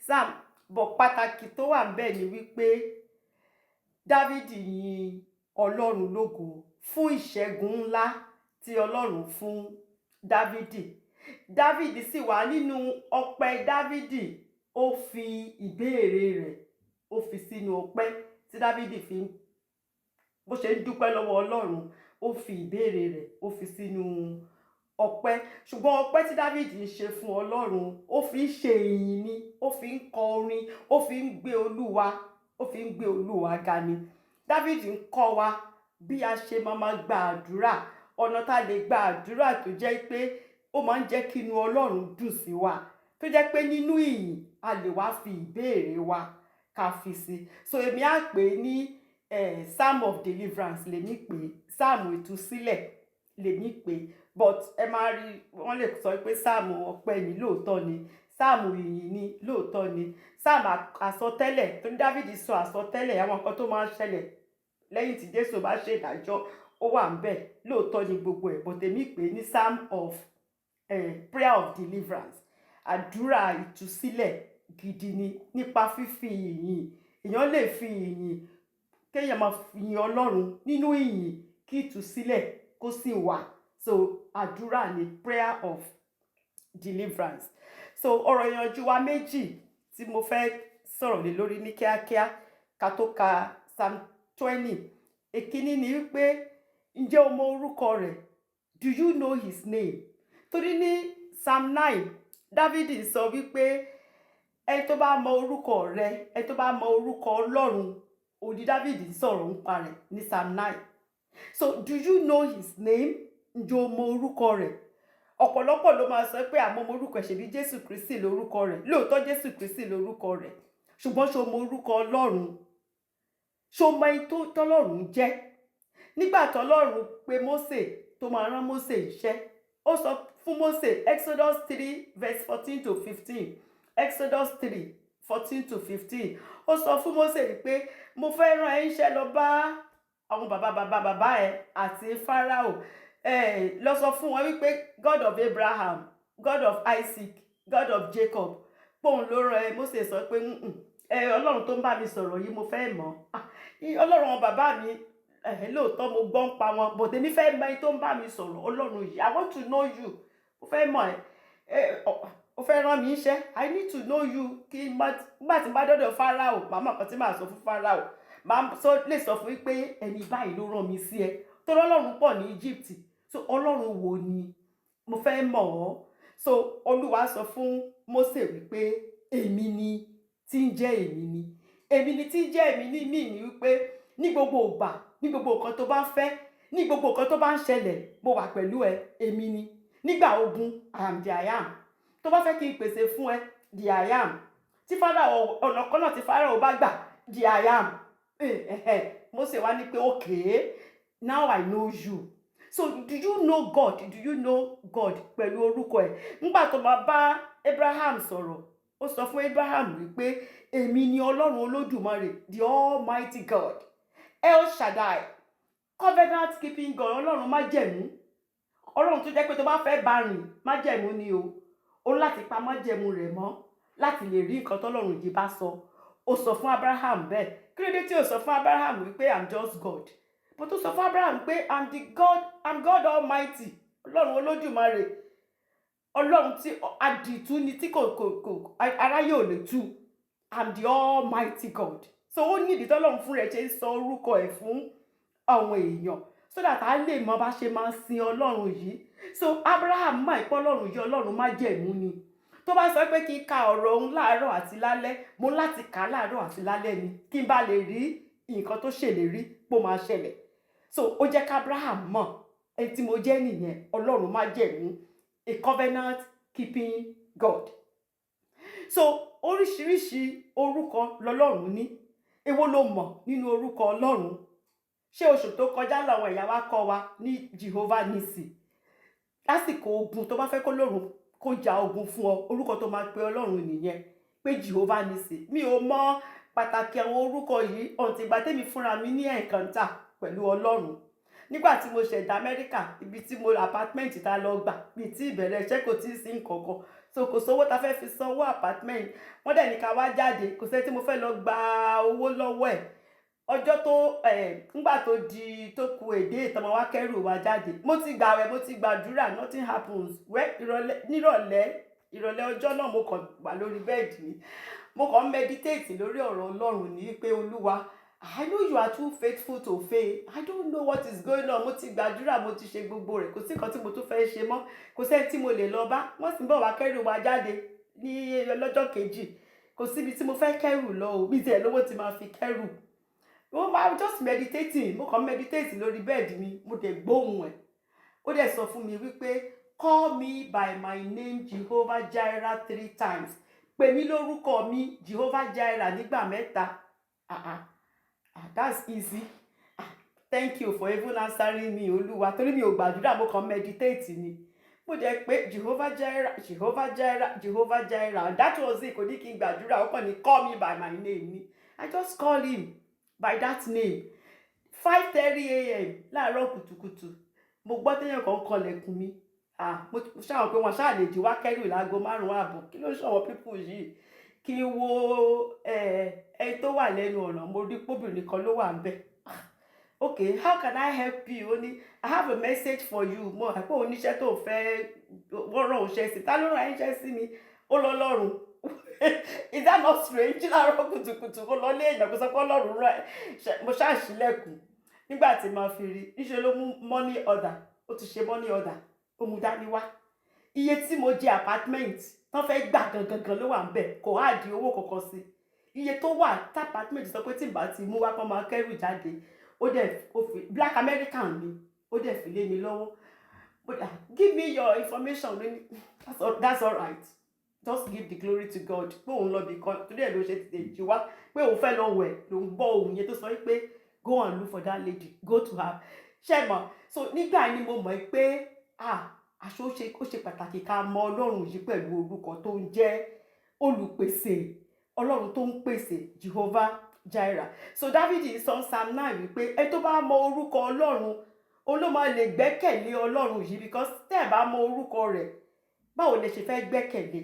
Psalm bọ̀ pàtàkì tó wà ńbẹ̀ ni wípé Dávidi yin Ọlọ́run lógo fún ìṣẹ́gun ńlá tí Ọlọ́run fún Dávidi. Dávidi sì wà nínú ọpẹ́ Dávidi, ó fi ìbéèrè rẹ̀, ó fi sínú ọpẹ́ tí Dávidi fi ń, bó ṣe ń dúpẹ́ lọ́wọ́ Ọlọ́run, ó fi ìbéèrè rẹ̀, ó fi sínú ọpẹ́. Ṣùgbọ́n ọpẹ́ tí Dávidi ń ṣe fún Ọlọ́run, ó fi ń ṣe ìyìn ni, ó fi ń kọ orin, ó fi ń gbé Olúwa, ó fi ń gbé Olúwa ga ni. Dávidi ń kọ́ wa bí a ṣe máa ma gba àdúrà, ọ̀nà tá a lè gba àdúrà tó jẹ́ pé ó máa ń jẹ́ kí inú Ọlọ́run dùn sí wa, tó jẹ́ pé nínú ìyìn a lè wá fi ìbéèrè wa ká fi sí. So èmi á pè é ní Psalm of deliverance lèmi pè é, Psalm ìtúsílẹ̀ lèmi pè é. But ẹ máa rí, wọ́n lè sọ pé Psalm ọpẹ́ ni, lóòótọ́ ni, Psalm ìyìn ni, lóòótọ́ ni, Psalm àsọtẹ́lẹ̀ torí Dávidi sọ àsọtẹ́lẹ̀ àwọn nǹkan tó máa ń ṣẹlẹ̀ lẹ́yìn tí Jésù bá ṣe ìdájọ́, ó wà ńbẹ̀, lóòótọ́ ni gbogbo ẹ̀. But èmi pè é ní Psalm of prayer of deliverance. Àdúrà ìtúsílẹ̀ gidi ni nípa fífi ìyìn. Èèyàn lè fi ìyìn, kéèyàn máa yin Ọlọ́run nínú ìyìn, kí ìtúsílẹ̀ kó sì wà. So àdúrà ni, prayer of deliverance. So ọ̀rọ̀ ìyànjú wa méjì tí mo fẹ́ sọ̀rọ̀ lé lórí ní kíákíá ká tó ka Psalm 20. Èkíní ni wípé, ǹjẹ́ o mọ orúkọ rẹ̀? Do you know his name? Torí ní Psalm 9, Dávidi sọ wípé ẹni tó bá mọ orúkọ rẹ̀, ẹni tó bá mọ orúkọ Ọlọ́run, òní Dávidi sọ̀rọ̀ nípa rẹ̀ ní Psalm 9. So do you know his name? Ǹjẹ́ o mọ orúkọ rẹ̀? Ọ̀pọ̀lọpọ̀ ló máa sọ pé àmọ́ mo orúkọ ẹ̀, ṣèbí Jésù Kristi lórúkọ rẹ̀. Lóòótọ́, Jésù Kristi lórúkọ rẹ̀, ṣùgbọ́n ṣé o mọ orúkọ Ọlọ́run? Ṣé o mọ ẹni tó tọ́lọ́run jẹ́? Nígbà tọ́lọ́run pé Mósè, tó máa rán Mósè iṣẹ́, ó sọ fún Mósè, Exodus 3 verse 14 to 15, Exodus 3:14 to 15, ó sọ fún Mósè pé mo fẹ́ rán ẹ iṣẹ́ lọ bá àwọn bàbá bàbá bàbá ẹ àti Fáráò ẹ, lọ sọ fún wọn wípé God of Abraham, God of Isaac, God of Jacob, póun ló rán ẹ. Mósè sọ pé, "Ẹ Ọlọ́run tó ń bá mi sọ̀rọ̀ yìí, mo fẹ́ mọ̀. Ọlọ́run àwọn bàbá mi ẹ, lóòótọ́ mo gbọ́ ń pa wọn, but èmi fẹ́ mọ ẹni tó ń bá mi sọ̀rọ̀, Ọlọ́run yìí. I want to know you. Mo fẹ́ mọ̀ ẹ. Ó fẹ́ rán mi iṣẹ́, I need to know you, kí nígbà tí n bá dọ́dọ̀ Fáráò, màá mọ̀ kan tí màá sọ fún Fáráò, màá lè sọ fún yín pé ẹni báyìí ló rán mi sí ẹ, torí Ọlọ́run pọ̀ ní Egypt. So Ọlọ́run wo ni? Mo fẹ́ mọ̀ ọ́." So Olúwa sọ fún Mósè wípé èmi ni tí ń jẹ́ èmi ni. Èmi ni tí ń jẹ́ èmi ní mí ní wípé ní gbogbo ìgbà, ní gbogbo nǹkan tó bá fẹ́, ní gbogbo nǹkan tó bá ń ṣẹlẹ̀, mo wà pẹ̀lú ẹ. Èmi ni. Nígbà ogun, I am the I am. Tó bá fẹ́ kí n pèsè fún ẹ, the I am. Tí Fáráò, ọ̀nà kan náà tí Fáráò bá gbà, the I am. Mósè wá ní pé, "Okay, now I know you." So do you know God? Do you know God pẹ̀lú orúkọ ẹ̀? Nígbà tó máa bá Abraham sọ̀rọ̀, ó sọ fún Abraham wípé èmi ni Ọlọ́run Olódùmarè, the Almighty God, El Shaddai, covenant keeping God, Ọlọ́run májẹ̀mú, Ọlọ́run tó jẹ́ pé tó bá fẹ́ bá rìn, májẹ̀mú ni o, ó láti pa májẹ̀mú rẹ̀ mọ́ láti lè rí nǹkan tọ́lọ́run yìí bá sọ. Ó sọ fún Abraham bẹ́ẹ̀. Kí ló dé tí ó sọ fún Abraham wípé I'm just God? But ó sọ fún Abraham pé I'm the God, I'm God Almighty, Ọlọ́run Olódùmarè, Ọlọ́run tí àdìtú ni, tí kò aráyé ò lè tú. I'm the Almighty God. So ó ní ìdí tọ́lọ́run fún rẹ̀ ṣe ń sọ orúkọ ẹ̀ fún àwọn èèyàn, so that a lè mọ bá ṣe máa sin Ọlọ́run yìí. So Abraham mọ̀ pé Ọlọ́run yìí, Ọlọ́run májẹ̀mú ni. Tó bá sọ pé kí n ka ọ̀rọ̀ òun láàárọ̀ àti lálẹ́, mo láti kà á láàárọ̀ àti lálẹ́ ni, kí n bá lè rí nǹkan tó ṣèlérí pó máa ṣẹlẹ̀. So ó jẹ́ ká Abraham mọ̀, ẹni tí mo jẹ́ nìyẹn, Ọlọ́run májẹ̀mú, a covenant keeping God. So oríṣiríṣi orúkọ lọ́lọ́run ní. Èwo ló mọ̀ nínú orúkọ Ọlọ́run? Ṣé oṣù tó kọjá làwọn ìyá wa kọ́ wa ní Jehovah Nissi? Lásìkò ogun, tó bá fẹ́ kó lọ́run kó ja ogun fún ọ, orúkọ tó máa pe Ọlọ́run nìyẹn, pé Jehovah Nissi. Mi ò mọ pàtàkì àwọn orúkọ yìí ọ̀ǹtí ìgbà tẹ́mi fúnra mi ní encounter pẹ̀lú Ọlọ́run. Nígbà tí mo ṣẹ̀dá Amẹ́ríkà, ibi tí mo apartment tá lọ gbà, mi tí ìbẹ̀rẹ̀ iṣẹ́, kò tí ì sí nǹkan kan. So kò sówó ta fẹ́ fi sanwó apartment. Wọ́n dẹ̀ ní ká wá jáde. Kò sẹ́ni tí mo fẹ́ lọ gba owó lọ́wọ́ ẹ̀. Ọjọ́ tó ẹ̀ ńgbà tó di tó ku èdè ìtọ́mọ wa kẹ́rù wa jáde, mo ti gbààwẹ̀, mo ti gbàdúrà, nothing happens. Wẹ́ ìrọ̀lẹ́, nírọ̀lẹ́ ìrọ̀lẹ́ ọjọ́ náà, mo kàn wà lórí bed mi, mo kàn ń meditate lórí ọ̀rọ̀ Ọlọ́run ní pé, "Olúwa, I know you are too faithful to fail. I don't know what is going on. Mo ti gbàdúrà, mo ti ṣe gbogbo rẹ̀, kò sí nǹkan tí mo tún fẹ́ ṣe mọ́, kò sẹ́ni tí mo lè lọ bá. Wọ́n sì ń bọ̀ wá kẹ́rù wa jáde ní lọ́jọ́ kejì. Kò síbi tí mo fẹ́ kẹ́rù lọ o, bí tiẹ̀ lówó ti máa fi kẹ́rù." Mo máa just meditating, mo kàn meditate lórí bed mi, mo dẹ̀ gbóhùn ẹ̀. Ó dẹ̀ sọ fún mi wípé, "Call me by my name, Jehovah Jireh, three times." Pè mí lórúkọ mi, Jehovah Jireh, nígbà mẹ́ta. Ah ah ah, that's easy. Ah, thank you for even answering me, Olúwa, torí mi ò gbàdúrà, mo kàn meditate ni. Mo dẹ̀ pé Jehovah Jireh, Jehovah Jireh, Jehovah Jireh. That was it. Kò ní kí n gbàdúrà, ó kàn ní call me by my name ni. I just call him by that name. 5:30 a.m. láàárọ̀ kùtùkùtù, mo gbọ́ téèyàn kan kọlẹ̀kùn mi. Ah, mo ṣáà pé wọn ṣáà lè jí wá kẹ́rù láago 5:30. Kí ló ń ṣọ̀wọ́n people yìí? Kí n wo ẹ tó wà lẹ́nu ọ̀nà, mo rí póbìnrin kan ló wà ń bẹ̀. "Okay, how can I help you?" Ó ní, "I have a message for you." Mo àpò oníṣẹ́ tó fẹ́ wọ́n rán òun ṣẹ́ sí. Ta ló rán iṣẹ́ sí mi? Ó lọ lọ́rùn. Is that not strange? Láàárọ̀ kùtùkùtù, kó lọ lé èèyàn, kó sọ pé Ọlọ́run rán ẹ. Mo ṣáà ṣílẹ̀kùn. Nígbà tí màá fi rí, níṣẹ́ ló mú money order. Ó ti ṣe money order, ó mú dání wá. Iye tí mo jẹ apartment tán fẹ́ gbà gangan gan ló wà ń bẹ̀. Kò á di owó kankan sí. Iye tó wà tí apartment sọ pé tí n bá ti mú wá, kán máa kẹ́rù jáde. Ó dẹ̀ ó fi, black American ni, ó dẹ̀ fi lé mi lọ́wọ́. But "Give me your information." Ló ní, That's all right, just give the glory to God," pé òun lọ bì kan, torí ẹ̀ ló ṣe tètè jí wá, pé òun fẹ́ lọ wẹ̀ ló ń gbọ́ ohùn yẹn tó sọ pé, "Go and look for that lady, go to her." Ṣe mọ̀? So nígbà yẹn ni mo mọ̀ pé, ah, aṣọ ó ṣe pàtàkì ká mọ Ọlọ́run yìí pẹ̀lú orúkọ tó ń jẹ́, olùpèsè, Ọlọ́run tó ń pèsè, Jehovah Jireh. So David sọ Psalm 9 wípé ẹ tó bá mọ orúkọ Ọlọ́run, òun ló máa lè gbẹ́kẹ̀lé Ọlọ́run yìí, because tẹ́ ẹ bá mọ orúkọ rẹ̀, báwo lẹ ṣe fẹ́ gbẹ́kẹ̀lé?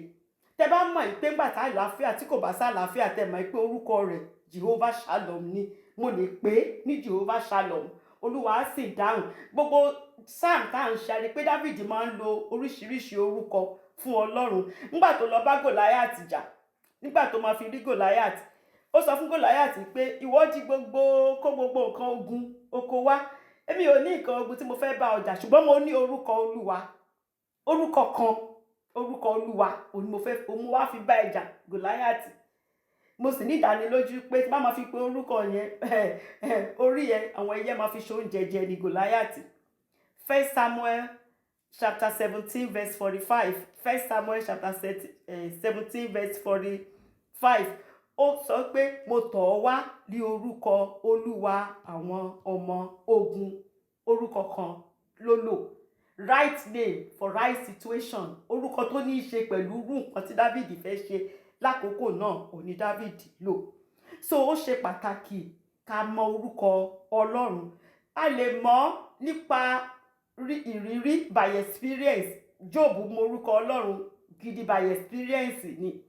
Tẹ́ bá mọ̀ pé ńgbà tá àlàáfíà, tí kò bá sálàáfíà, tẹ́ mọ̀ pé orúkọ rẹ̀ Jehovah Shalom ni, mo lè pè é ní Jehovah Shalom, Olúwa á sì dáhùn. Gbogbo psalm tá à ń ṣe, a rí pé David máa ń lo oríṣiríṣi orúkọ fún Ọlọ́run. Nígbà tó lọ bá Goliath jà, nígbà tó máa fi rí Goliath, ó sọ fún Goliath pé, "Ìwọ di gbogbo kó gbogbo nǹkan ogun oko wá. Èmi ò ní nǹkan ogun tí mo fẹ́ bá ọjà, ṣùgbọ́n mo ní orúkọ Olúwa, orúkọ kan, orúkọ Olúwa òun ni mo fẹ́ òun wá fi bá ẹ jà, Goliath. Mo sì ní ìdánilójú pé tí bá máa fi pe orúkọ yẹn, orí ẹ, àwọn ẹyẹ máa fi ṣe oúnjẹ jẹ ní Goliath." First Samuel chapter 17 verse 45. First Samuel chapter 17 verse 45, ó sọ pé, "Mo tọ̀ ọ́ wá ní orúkọ Olúwa àwọn ọmọ ogun." Orúkọ kan ló lò, right name for right situation. Orúkọ tó ní í ṣe pẹ̀lú irú nǹkan tí David fẹ́ ṣe lákòókò náà ò ní David lò. So ó ṣe pàtàkì ká mọ orúkọ Ọlọ́run. A lè mọ̀ nípa ìrírí, by experience. Job mọ orúkọ Ọlọ́run gidi by experience ni.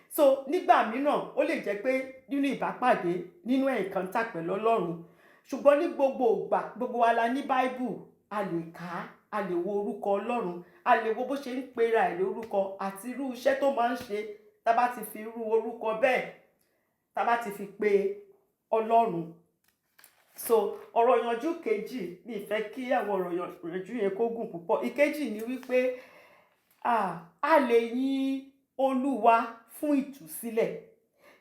So nígbà mìíràn, ó lè jẹ́ pé nínú ìbápàdé, nínú encounter pẹ̀lú Ọlọ́run. Ṣùgbọ́n ní gbogbo ìgbà, gbogbo wa la ní Bible, a lè kà á, a lè wo orúkọ Ọlọ́run, a lè wo bó ṣe ń pera ẹ̀ lórúkọ àti irú iṣẹ́ tó máa ń ṣe. Tá bá ti fi irú orúkọ bẹ́ẹ̀, tá bá ti fi pe Ọlọ́run. So ọ̀rọ̀ ìyànjú kejì, mi ì fẹ́ kí àwọn ọ̀rọ̀ ìyànjú yẹn kó gùn púpọ̀. Ìkejì ni wípé a lè yin Olúwa fún ìtúsílẹ̀.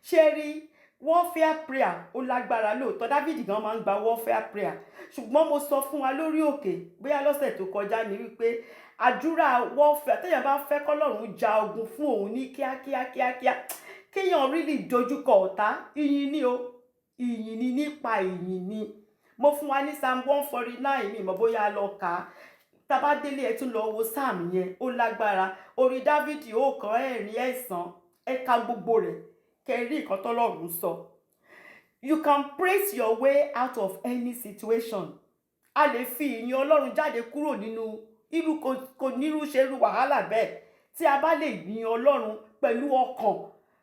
Ṣé rí warfare prayer, ó lágbára lóòótọ́. David gan máa ń gba warfare prayer, ṣùgbọ́n mo sọ fún wa lórí òkè bóyá lọ́sẹ̀ tó kọjá ni wípé àdúrà warfare, téèyàn bá fẹ́ kọ́lọ́run ja ogun fún òun ní kíákíá kíákíá, kéèyàn really dojúkọ ọ̀tá, ìyìn ni o, ìyìn ni, nípa ìyìn ni. Mo fún wa ní Psalm 149, mi mọ̀ bóyá lọ kà á. Tá bá délé, ẹ tún lọ wo psalm yẹn, ó lágbára. Orí Dávìdì 1 4 9, ẹ ka gbogbo rẹ̀ kẹ́ rí nǹkan tọ́lọ́run sọ. You can praise your way out of any situation. A lè fi ìyìn Ọlọ́run jáde kúrò nínú irú kò nírú ṣe irú wàhálà bẹ́ẹ̀. Tí a bá lè yin Ọlọ́run pẹ̀lú ọkàn,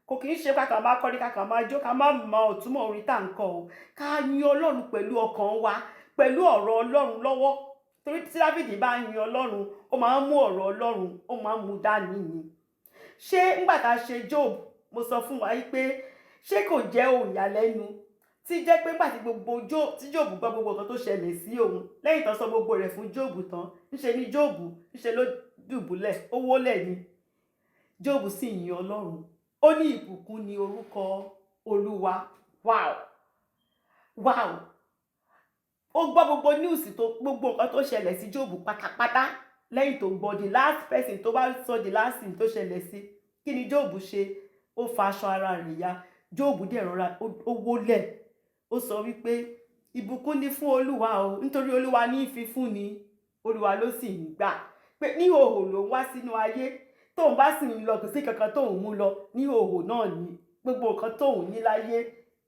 kò kì í ṣe ká kàn máa kọrin, ká kàn máa jó, ká má mọ ìtúmọ̀ orin tá à ń kọ o. Ká yin Ọlọ́run pẹ̀lú ọkàn wa, pẹ̀lú ọ̀rọ̀ Ọlọ́run lọ́wọ́, torí tí Dáfídì bá yin Ọlọ́run, ó máa ń mú ọ̀rọ̀ Ọlọ́run, ó máa ń mú dání ni. Ṣé ńgbà tá a ṣe Job, mo sọ fún wa yìí pé ṣé kò jẹ́ ohun ìyàlẹ́nu tí jẹ́ pé ńgbà tí gbogbo Job, tí Job gbọ́ gbogbo nǹkan tó ṣẹlẹ̀ sí òun, lẹ́yìn tó sọ gbogbo rẹ̀ fún Job tán, ńṣe ni Job, ńṣe ló dùbúlẹ̀, ó wólẹ̀ ni. Job sì yin Ọlọ́run, ó ní, "Ìbùkún ni orúkọ Olúwa." Wow! Ó gbọ́ gbogbo news tó, gbogbo nǹkan tó ṣẹlẹ̀ sí Job pátápátá. Lẹ́yìn tó gbọ́, the last person tó bá sọ the last thing tó ṣẹlẹ̀ sí, kí ni Job ṣe? Ó fa aṣọ ara rẹ̀ ya. Job dẹ̀ rọra ó wólẹ̀, ó sọ wípé, "Ìbùkún ni fún Olúwa o, nítorí Olúwa ní í fi fún ni, Olúwa ló sì ń gbà." Pé ní ìhòhò ló ń wá sínú ayé, tóun bá sì ń lọ, kò sí kankan tóun mú lọ, ní ìhòhò náà ni. Gbogbo nǹkan tóun ní láyé,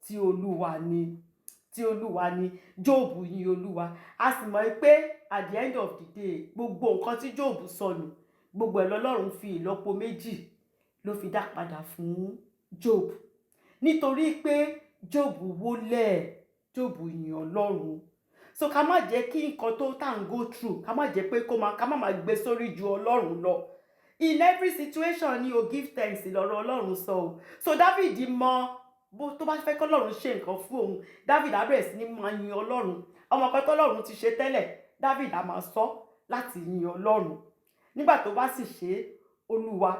tí Olúwa ni, tí Olúwa ni. Job yin Olúwa. A sì mọ̀ pé at the end of the day, gbogbo nǹkan tí Job sọnù, gbogbo ẹ̀ lọ́lọ́run fi ìlọ́po méjì ló fi dá padà fún Job, nítorí pé Job wólẹ̀, Job yin Ọlọ́run. So ká má jẹ́ kí nǹkan tó tá à ń go through, ká má jẹ́ pé kó má, ká má máa gbé sórí ju Ọlọ́run lọ. In every situation ni o, give thanks, lọ́rọ̀ Ọlọ́run sọ o. So David mọ bó tó bá fẹ́ kọ́lọ́run ṣe nǹkan fún òun, David á bẹ̀rẹ̀ sí ní máa yin Ọlọ́run. Ọmọ kan tọ́lọ́run ti ṣe tẹ́lẹ̀, David á máa sọ láti yin Ọlọ́run. Nígbà tó bá sì ṣe é, Olúwa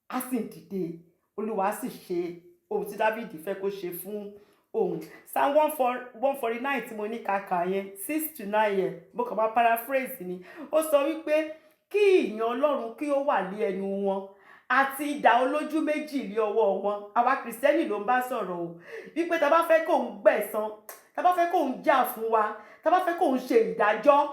á sì dìde, Olúwa á sì ṣe ohun tí David fẹ́ kó ṣe fún òun. Psalm 149 tí mo ní kàkà yẹn, 6 to 9 yẹn, mo kàn máa paraphrase ni. Ó sọ wípé kí ìyìn Ọlọ́run kí ó wà lé ẹnu wọn àti idà olójú méjì lé ọwọ́ wọn. Àwa Kìrìsìtẹ́nì ló ń bá sọ̀rọ̀ o, wípé tá bá fẹ́ kóun gbẹ̀san, tá bá fẹ́ kóun jà fún wa, tá bá fẹ́ kóun ṣe ìdájọ́,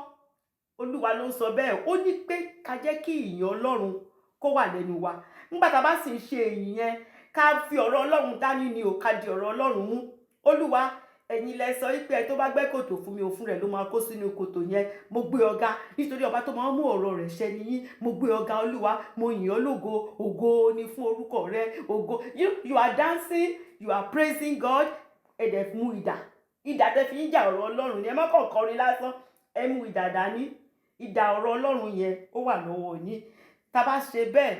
Olúwa ló ń sọ bẹ́ẹ̀, ó ní pé ká jẹ́ kí ìyìn Ọlọ́run kó wà lẹ́nu wa. Nígbà tá a bá sì ń ṣe ìyìn yẹn, ká fi ọ̀rọ̀ Ọlọ́run dání ni o, ká di ọ̀rọ̀ Ọlọ́run mú. Olúwa, ẹ̀yin lẹ sọ wípé ẹ tó bá gbẹ́ kòtò fún mi, òfun rẹ̀ ló máa kó sínú kòtò yẹn. Mo gbé ọ̀gá nítorí ọba tó máa ń mú ọ̀rọ̀ rẹ̀ ṣẹ nìyí. Mo gbé ọ̀gá, Olúwa, mo yìn ọ́ lógo. Ògo ni fún orúkọ rẹ, ògo. You are dancing, you are praising God. Ẹ dẹ̀ mú idà. Idà tẹ fi ń jà, ọ̀rọ̀ Ọlọ́run ni. Ẹ má kàn kọrin lásán, ẹ mú idà dání. Idà ọ̀rọ̀ Ọlọ́run yẹn, ó wà lọ́wọ́ yín. Tá a bá ṣe bẹ́ẹ̀,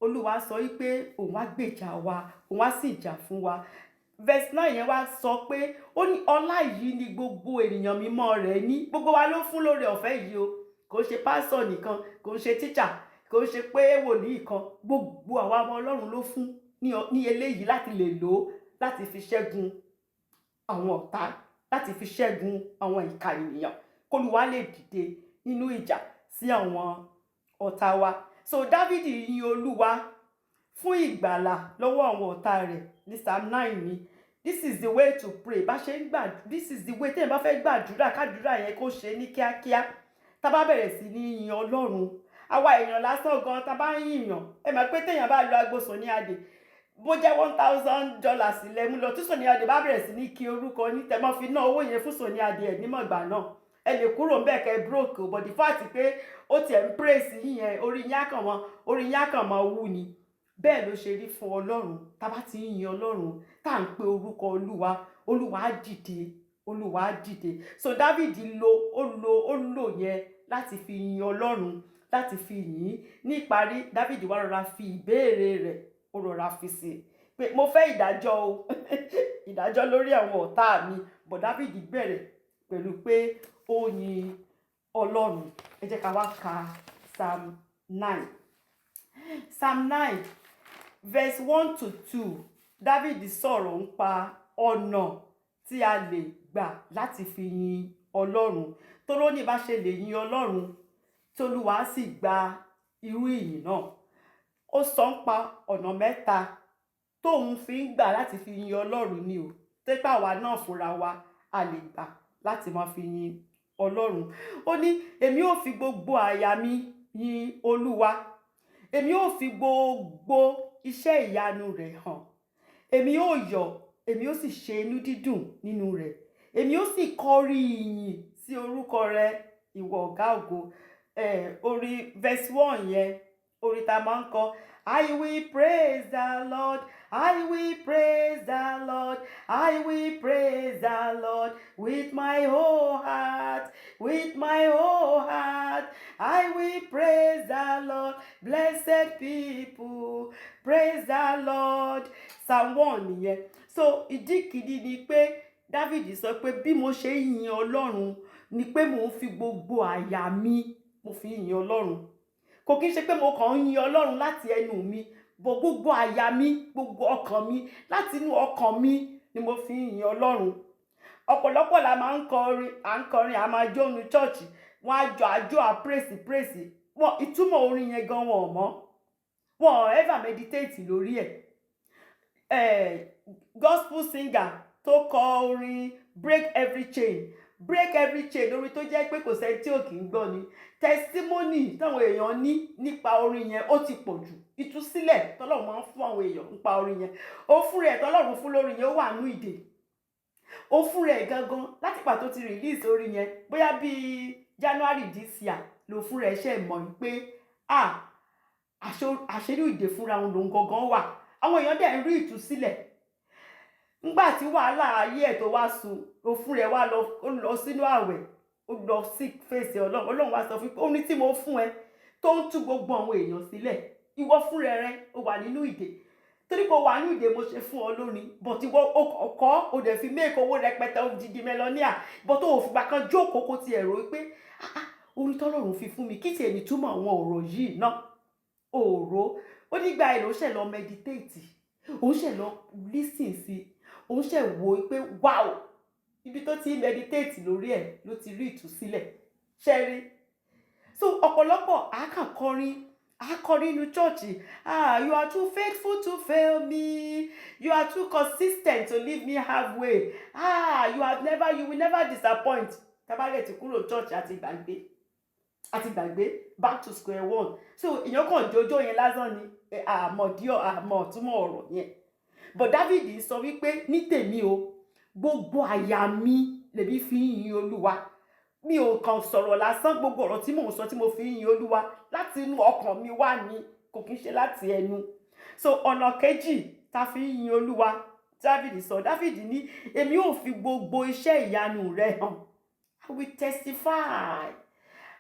Olúwa sọ wípé òun á gbèjà wa, òun á sì jà fún wa. Verse 9 yẹn wá sọ pé, ó ní ọlá yìí ni gbogbo ènìyàn mímọ́ rẹ̀ ní. Gbogbo wa ló fún lóore ọ̀fẹ́ yìí o. Kò ń ṣe pásọ̀ nìkan, kò ń ṣe tíṣà, kò ń ṣe pé wòlíì kan. Gbogbo àwa ọmọ Ọlọ́run ló fún ní eléyìí láti lè lò ó láti fi ṣẹ́gun àwọn ọ̀tá, láti fi ṣẹ́gun àwọn ìka ènìyàn, k'Olúwa lè dìde nínú ìjà sí àwọn ọ̀tá wa. So Dávìdì yin Olúwa fún ìgbàlà lọ́wọ́ àwọn ọ̀tá rẹ̀ ní Psalm 9 ni. This is the way to pray. Bá ṣe ń gbà, this is the way téèyàn bá fẹ́ gbàdúrà, kádúrà yẹn kó ṣe ní kíákíá. Tá bá bẹ̀rẹ̀ sí ní yin Ọlọ́run, àwa èèyàn lásán gan, tá bá ń yìnyàn, ẹ mọ̀ pé téèyàn bá lọ agbo Sunny Adé, bó jẹ́ $1,000 lẹ́mú lọ, tí Sunny Adé bá bẹ̀rẹ̀ sí ní kí orúkọ ní tẹ̀mọ́ fi ná owó yẹn fún Sunny Adé ẹ̀ nímọ̀gbà náà, ẹ lè kúrò ńbẹ̀ kẹ́ broke o. But the fact pé ó tiẹ̀ ń praise yín yẹn, orí yín á kàn mọ́, orí yín á kàn mọ́ wú ni. Bẹ́ẹ̀ ló ṣe rí fún Ọlọ́run. Tá bá ti ń yin Ọlọ́run, tá à ń pe orúkọ Olúwa, Olúwa á dìde, Olúwa á dìde. So David lo, ó lò yẹn láti fi yin Ọlọ́run, láti fi yìn ín. Ní ìparí, David wá rọra fi ìbéèrè rẹ̀, ó rọra fi sí i pé mo fẹ́ ìdájọ́ o, ìdájọ́ lórí àwọn ọ̀tá mi. But David bẹ̀rẹ̀ pẹ̀lú pé ó yin Ọlọ́run. Ẹ jẹ́ ká wá ka Psalm 9. Psalm 9 verse 1 to 2. David sọ̀rọ̀ nípa ọ̀nà tí a lè gbà láti fi yin Ọlọ́run, tó ní bá ṣe lè yin Ọlọ́run tólúwa sì gba irú ìyìn náà. Ó sọ nípa ọ̀nà mẹ́ta tóun fi ń gbà láti fi yin Ọlọ́run ni o, tẹ́pẹ́ àwa náà fúnra wa a lè gbà láti máa fi yin Ọlọ́run. Ó ní, "Èmi ò fi gbogbo àyà mi yin Olúwa, èmi ò fi gbogbo iṣẹ́ ìyanu rẹ̀ hàn. Èmi ò yọ̀, èmi ó sì ṣe inú dídùn nínú rẹ̀. Èmi ó sì kọrin ìyìn sí orúkọ rẹ̀, ìwọ ọ̀gá ògo." Orí verse 1 yẹn, ó Orin tá a máa ń kọ: "I will praise the Lord, I will praise the Lord, I will praise the Lord with my whole heart, with my whole heart. I will praise the Lord. Blessed people, praise the Lord." Psalm 1 nìyẹn. So ìdí kìíní ni pé David sọ pé bí mo ṣe ń yin Ọlọ́run ni pé mò ń fi gbogbo àyà mi, mo fi ń yin Ọlọ́run. Kò kí n ṣe pé mo kàn ń yin Ọlọ́run láti ẹnu mi bọ̀, gbogbo àyà mi, gbogbo ọkàn mi, láti inú ọkàn mi ni mo fi ń yin Ọlọ́run. Ọ̀pọ̀lọpọ̀ la máa ń kọrin, à ń kọrin, à máa jó nu church, wọn á jọ àjọ à praise praise wọn. Ìtumọ̀ orin yẹn gan wọn ò mọ̀, wọn ò ever meditate lórí ẹ̀. Gospel singer tó kọ orin "Break Every Chain", "Break Every Chain", orin tó jẹ́ pé kò sẹ́ni tí ò kì í gbọ́ ni. Testimony táwọn èèyàn ní nípa orin yẹn, ó ti pọ̀ jù. Ìtúsílẹ̀ tọ́lọ́run máa ń fún àwọn èèyàn nípa orin yẹn, ó fún rẹ̀ tọ́lọ́run fún lórí yẹn, ó wà nú ìdè. Ó fún rẹ̀ gangan láti pàtó ti release orin yẹn, bóyá bíi January this year, ló fún rẹ̀ ṣe mọ̀ pé, ah, àṣírí ìdè fúnra òun lòun gangan wà. Àwọn èèyàn dẹ̀ ń rí ìtúsílẹ̀. Ńgbà tí wàhálà ayé ẹ̀ tó wá sun, ó fún rẹ̀ wá lọ, ó lọ sínú àwẹ̀, ó lọ sí fèsì Ọlọ́run. Ọlọ́run wá sọ fún pé orin tí mo fún ẹ tó ń tú gbogbo àwọn èèyàn sílẹ̀, ìwọ fún rẹ rẹ ó wà nínú ìdè. Torí pé ó wà nínú ìdè, mo ṣe fún ọ lónìí, but ìwọ ọkọ ó dẹ̀ fi make owó rẹpẹtẹ, odidi millionaire, but ó fìgbà kan jókòó kó tiẹ̀ rò pé, "Ah, ah, orin tọ́lọ́run fi fún mi, kí tiẹ̀ ní túmọ̀ àwọn ọ̀rọ̀ yìí náà?" Òòró ó nígbà ẹ̀ ló ṣẹ̀ lọ meditate, òun ṣẹ̀ lọ listen sí, òun ṣẹ̀ wò ó pé wow. Ibi tó ti meditate lórí ẹ̀ ló ti rí ìtúsílẹ̀ ṣẹ́rí. So ọ̀pọ̀lọpọ̀ àákàn kọrin, àákọrin inú church: "Ah, you are too faithful to fail me, you are too consistent to leave me halfway. Ah, you have never, you will never disappoint." Tabalẹ̀ ti kúrò church, àti gbàgbé, àti gbàgbé, back to square one. So èèyàn kàn jójó yẹn lásán ni, àmọ́ díọ̀, àmọ́ túmọ̀ ọ̀rọ̀ yẹn. But David sọ wípé ní tèmi o, gbogbo àyà mi lèmi fi ń yin Olúwa. Mi ò kàn sọ̀rọ̀ lásán. Gbogbo ọ̀rọ̀ tí mò ń sọ, tí mo fi ń yin Olúwa, láti inú ọkàn mi wá ni, kò kí ń ṣe láti ẹnu. So ọ̀nà kejì tá fi ń yin Olúwa, David sọ, David ní, "Èmi ò fi gbogbo iṣẹ́ ìyanu rẹ hàn." I will testify,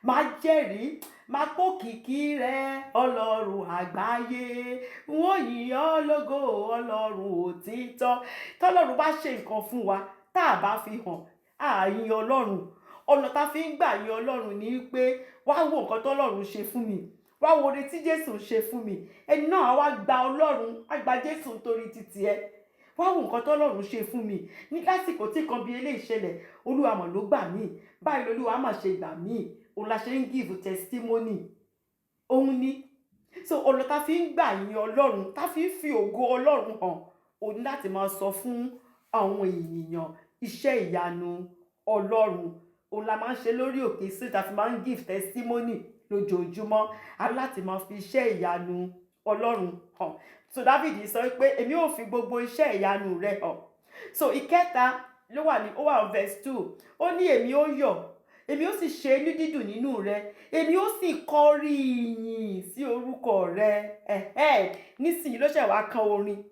máa jẹ́rìí, máa pòkìkí rẹ, Ọlọ́run àgbáyé. Wọ́n yìn ọ́ lógo, Ọlọ́run òtítọ́. Tọ́lọ́run bá ṣe nǹkan fún wa, tá a bá fi hàn, á yin Ọlọ́run. Ọ̀nà tá a fi ń gbà yin Ọlọ́run ni pé, wá wo nǹkan tọ́lọ́run ṣe fún mi, wá wo oore tí Jésù ṣe fún mi. Ẹni náà á wá gba Ọlọ́run, á gba Jésù nítorí títí ẹ. Wá wo nǹkan tọ́lọ́run ṣe fún mi ní lásìkò tí kan bí eléyìí ṣẹlẹ̀, Olúwa mọ̀ ló gbà mí báyìí, lolúwa mà ṣe gbà mí. Òun la ṣe ń give testimony, òun ni. So ọ̀nà tá fi ń gbà yin Ọlọ́run, tá fi ń fi ògo Ọlọ́run hàn, òun ní láti máa sọ fún àwọn ènìyàn iṣẹ́ ìyanu Ọlọ́run. Òun la máa ń ṣe lórí òkè sí, tá fi máa ń give testimony lójoojúmọ́, a láti máa fi iṣẹ́ ìyanu Ọlọ́run hàn. So David sọ pé, "Èmi ò fi gbogbo iṣẹ́ ìyanu rẹ hàn." So ìkẹta ló wà ní, ó wà ní verse 2. Ó ní, "Èmi ó yọ̀, èmi ó sì ṣe inú dídùn nínú rẹ, èmi ó sì kọrin ìyìn sí orúkọ rẹ." Ẹ̀hẹ́, nísìnyí ló ṣẹ̀ wá kan orin.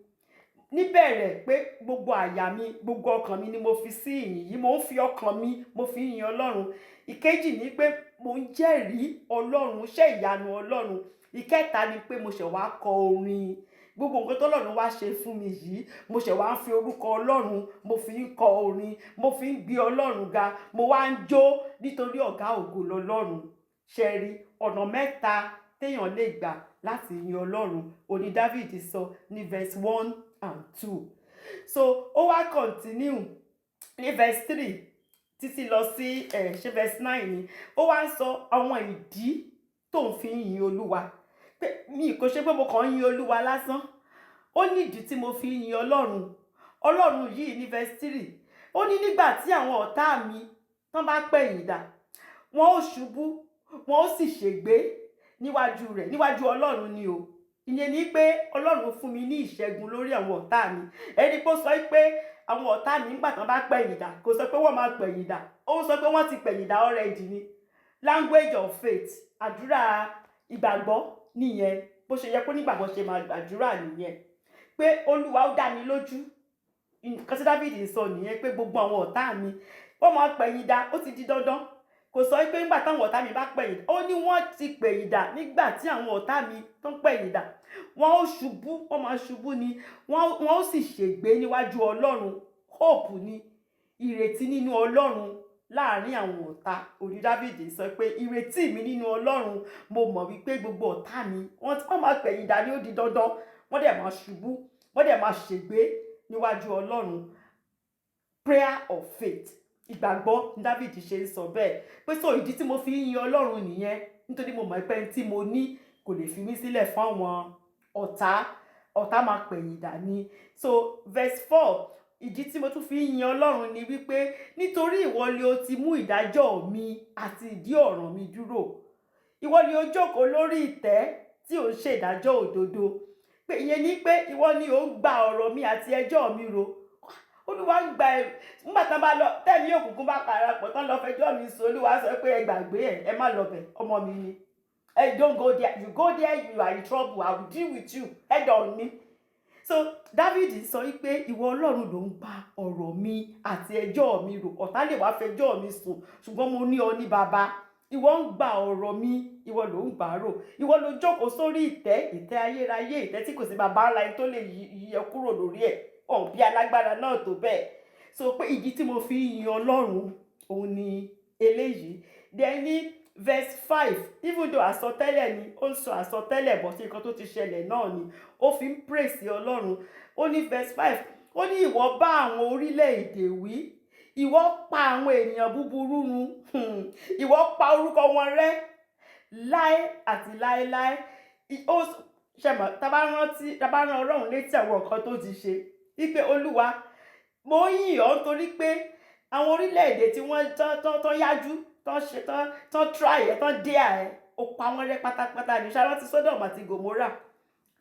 Níbẹ̀rẹ̀ pé gbogbo àyà mi, gbogbo ọkàn mi ni mo fi sí ìyìn yìí, mo ń fi ọkàn mi, mo fi ń yin Ọlọ́run. Ìkejì ni pé mo ń jẹ́rìí Ọlọ́run, iṣẹ́ ìyanu Ọlọ́run. Ìkẹta ni pé mo ṣẹ̀ wá kọ orin gbogbo nǹkan tọ́lọ́run wá ṣe fún mi yìí. Mo ṣẹ̀ wá ń fi orúkọ Ọlọ́run, mo fi ń kọ orin, mo fi ń gbé Ọlọ́run ga, mo wá ń jó nítorí ọ̀gá ògo lọ́lọ́run. Ṣe rí ọ̀nà mẹ́ta téèyàn lè gbà láti yin Ọlọ́run òní David sọ ní verse 1 and 2. So ó wá continue ní verse 3 títí lọ sí ẹ̀, ṣe verse 9 ni. Ó wá ń sọ àwọn ìdí tó ń fi ń yin Olúwa, pé mi kò ṣe pé mo kàn ń yin Olúwa lásán, ó ní ìdí tí mo fi ń yin Ọlọ́run. Ọlọ́run yìí ní verse 3, ó ní, "Nígbà tí àwọn ọ̀tá mi tán bá pẹ̀yìn dà, wọn ó ṣubú, wọn ó sì ṣègbé níwájú rẹ̀." Níwájú Ọlọ́run ni o. Ìyẹn ni pé Ọlọ́run fún mi ní ìṣẹ́gun lórí àwọn ọ̀tá mi. Ẹni pé ó sọ pé àwọn ọ̀tá mi nígbà tán bá pẹ̀yìn dà, kò sọ pé wọ́n máa pẹ̀yìn dà, ó sọ pé wọ́n ti pẹ̀yìn dà already ni. Language of faith, àdúrà ìgbàgbọ́. Nìyẹn bó ṣe yẹ kó nígbàgbọ́ ṣe máa gbàdúrà nìyẹn, pé Olúwa, ó dá mi lójú. Nǹkan tí David ń sọ nìyẹn, pé gbogbo àwọn ọ̀tá mi, wọ́n máa pẹ̀yìn dà, ó ti di dandan. Kò sọ pé nígbà táwọn ọ̀tá mi bá pẹ̀yìn dà. Ó ní wọ́n ti pẹ̀yìn dà. Nígbà tí àwọn ọ̀tá mi tó ń pẹ̀yìn dà, wọ́n ó ṣubú, wọ́n máa ṣubú ni, wọ́n ó sì ṣègbé níwájú Ọlọ́run. Hope ni ìrètí nínú Ọlọ́run láàrin àwọn ọ̀tá orí. David sọ pé ìrètí mi nínú Ọlọ́run, mo mọ̀ wípé gbogbo ọ̀tá mi, wọ́n máa pẹ̀yìn dà ní, ó di dandan, wọ́n dẹ̀ máa ṣubú, wọ́n dẹ̀ máa ṣègbé níwájú Ọlọ́run. Prayer of faith, ìgbàgbọ́ ní David ṣe ń sọ bẹ́ẹ̀, pé so ìdí tí mo fi ń yin Ọlọ́run nìyẹn, nítorí mo mọ̀ pé ẹni tí mo ní kò lè fi mí sílẹ̀ fún àwọn ọ̀tá. Ọ̀tá máa pẹ̀yìn dà ní. So verse 4, ìdí tí mo tún fi ń yin Ọlọ́run ni wípé nítorí ìwọ ni o ti mú ìdájọ́ mi àti ìdí ọ̀ràn mi dúró. Ìwọ ni o jókòó lórí ìtẹ́ tí ò ń ṣe ìdájọ́ òdodo. Pé ìyẹn ni pé ìwọ ni ò ń gba ọ̀rọ̀ mi àti ẹjọ́ mi ro. Olúwa ń gba ẹ. Nígbà tán bá lọ, tẹ̀mí òkùnkùn bá parapọ̀ tán lọ fẹjọ́ mi sùn, Olúwa sọ pé, "Ẹ gbàgbé ẹ, ẹ má lọ bẹ̀, ọmọ mi ni ẹ. Don't go there. You go there, you are in trouble. I will deal with you head on ni." So David sọ wípé ìwọ Ọlọ́run ló ń gba ọ̀rọ̀ mi àti ẹjọ́ mi rò. Ọ̀tá lè wá fẹjọ́ mi sùn, ṣùgbọ́n mo ní ọ ní bàbá. Ìwọ ń gba ọ̀rọ̀ mi, ìwọ ló ń gbà á rò. Ìwọ ló jókòó sórí ìtẹ́, ìtẹ́ ayérayé, ìtẹ́ tí kò sí bàbá ńlá ẹni tó lè yí ẹ kúrò lórí ẹ̀, ọ̀n bí alágbára náà tó bẹ́ẹ̀. So pé ìdí tí mo fi ń yin Ọlọ́run òun ni eléyìí. Then ní verse 5, even though àsọtẹ́lẹ̀ ni ó ń sọ, àsọtẹ́lẹ̀ bọ̀ sí nǹkan tó ti ṣẹlẹ̀ náà ni ó fi ń praise Ọlọ́run. Ó ní verse 5, ó ní ìwọ bá àwọn orílẹ̀-èdè wí, ìwọ pa àwọn ènìyàn búburú run, ìwọ pa orúkọ wọn rẹ́ láé àti láéláé. Ó ṣẹmọ, tá bá rántí, tá bá rán Ọlọ́run létí àwọn nǹkan tó ti ṣe, wípé Olúwa, mo ń yìn ọ́ nítorí pé àwọn orílẹ̀-èdè tí wọ́n tán tán tán yájú tán ṣe tán tán try ẹ̀, tán dé ẹ̀, ó pa wọ́n rẹ́ pátápátá ní. Ṣáláńtì Sodom àti Gomorrah,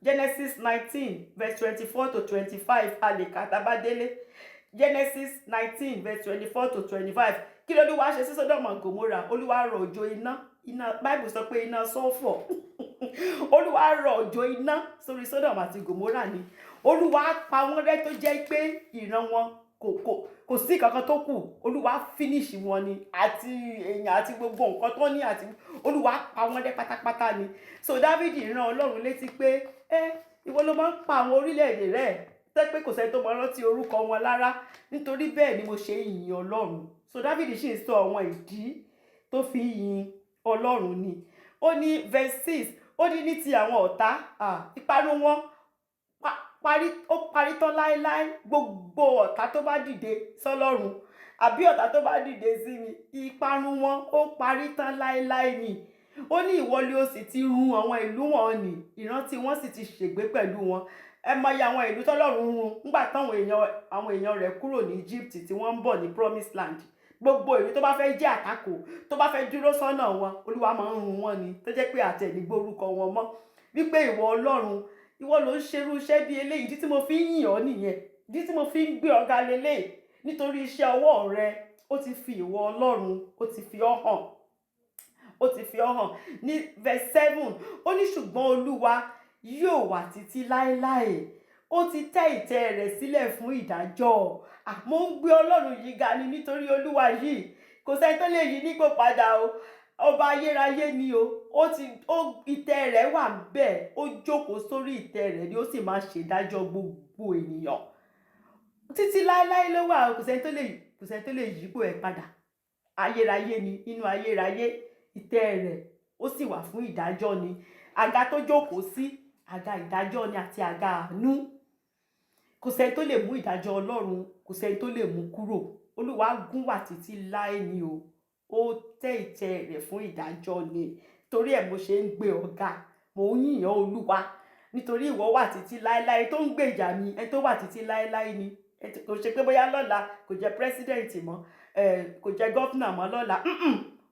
Genesis 19 verse 24 to 25, a lè kà tá bá délé. Genesis 19 verse 24 to 25. Kí ló Olúwa ṣe sí Sodom and Gomorrah? Olúwa rọ̀ òjò iná, iná. Bible sọ pé iná sọ́fọ̀. Olúwa rọ̀ òjò iná sórí Sodom àti Gomorrah ni. Olúwa pa wọ́n rẹ́ tó jẹ́ pé ìran wọn kò sí kankan tó kù. Olúwa finish wọn ni, àti èèyàn àti gbogbo nǹkan tó ní, àti Olúwa pa wọ́n rẹ́ pátápátá ni. So David rán Ọlọ́run létí pé ẹ ìwọ ló máa ń pa àwọn orílẹ̀-èdè rẹ̀ tẹ́ pé kò sẹ́ni tó máa rántí orúkọ wọn lára. Nítorí bẹ́ẹ̀ ni mo ṣe ń yin Ọlọ́run. So David sì ń sọ àwọn ìdí tó fi ń yin Ọlọ́run ni. Ó ní verse 6, ó ní ní ti àwọn ọ̀tá, ìparun wọn parí, ó parí tán láéláé. Gbogbo ọ̀tá tó bá dìde sọ́lọ́run àbí ọ̀tá tó bá dìde sí mi, ìparun wọn ó parí tán láéláé ni. Ó ní ìwọ ni ó sì ti run àwọn ìlú wọn nì, ìrántí wọn sì ti ṣègbé pẹ̀lú wọn. Ẹ mọyì àwọn ìlú tọ́lọ́run run nígbà táwọn èèyàn, àwọn èèyàn rẹ̀ kúrò ní Egypt tí wọ́n ń bọ̀ ní Promised Land. Gbogbo ìlú tó bá fẹ́ jẹ́ àtakò, tó bá fẹ́ dúró sọ́nà wọn, Olúwa máa ń run wọn ni, tó jẹ́ pé àtẹ̀ní gbórúkọ wọn mọ́. Wípé ìwọ Ọlọ́run, ìwọ ló ń ṣerú iṣẹ́ bí eléyìí. Ìdí tí mo fi ń yìn ọ́ nìyẹn, ìdí tí mo fi ń gbé ọ̀gá lélẹ̀, nítorí iṣẹ́ ọwọ́ rẹ, ó ti fi ìwọ Ọlọ́run, ó ti fi ọ́ hàn, ó ti fi ọ́ hàn. Ní verse 7, ó ní ṣùgbọ́n Olúwa yóò wà títí láéláé, ó ti tẹ́ ìtẹ́ rẹ̀ sílẹ̀ fún ìdájọ́. Àmọ́ ń gbé Ọlọ́run yìí ga ni, nítorí Olúwa yìí, kò sẹ́ni tó lè yí nípò padà o. Ọba ayérayé ni o. Ó ti ó ìtẹ́ rẹ̀ wà bẹ́ẹ̀, ó jókòó sórí ìtẹ́ rẹ̀ ni, ó sì máa ṣèdájọ́ gbogbo ènìyàn. Títí láéláé ló wà. Kò sẹ́ni tó lè yípo ẹ̀ padà. Ayérayé ni. Inú ayérayé, ìtẹ́ rẹ̀ ó sì wà fún ìdájọ́ ni. Àga tó jókòó sí, àga ìdájọ́ ni àti àga àánú. Kò sẹ́ni tó lè mú ìdájọ́ Ọlọ́run, kò sẹ́ni tó lè mú kúrò. Olúwa gún wà títí láé ni o. Ó tẹ́ ìtẹ́ rẹ̀ fún ìdájọ́ ni. Torí ẹ̀ mo ṣe ń gbé ọ̀gá, mò ń yìn ọ́, Olúwa, nítorí ìwọ wà títí láéláé tó ń gbèjà mi. Ẹni tó wà títí láéláé ni. Kò ṣe pé bóyá lọ́la kò jẹ́ president mọ́, kò jẹ́ governor mọ́ lọ́la.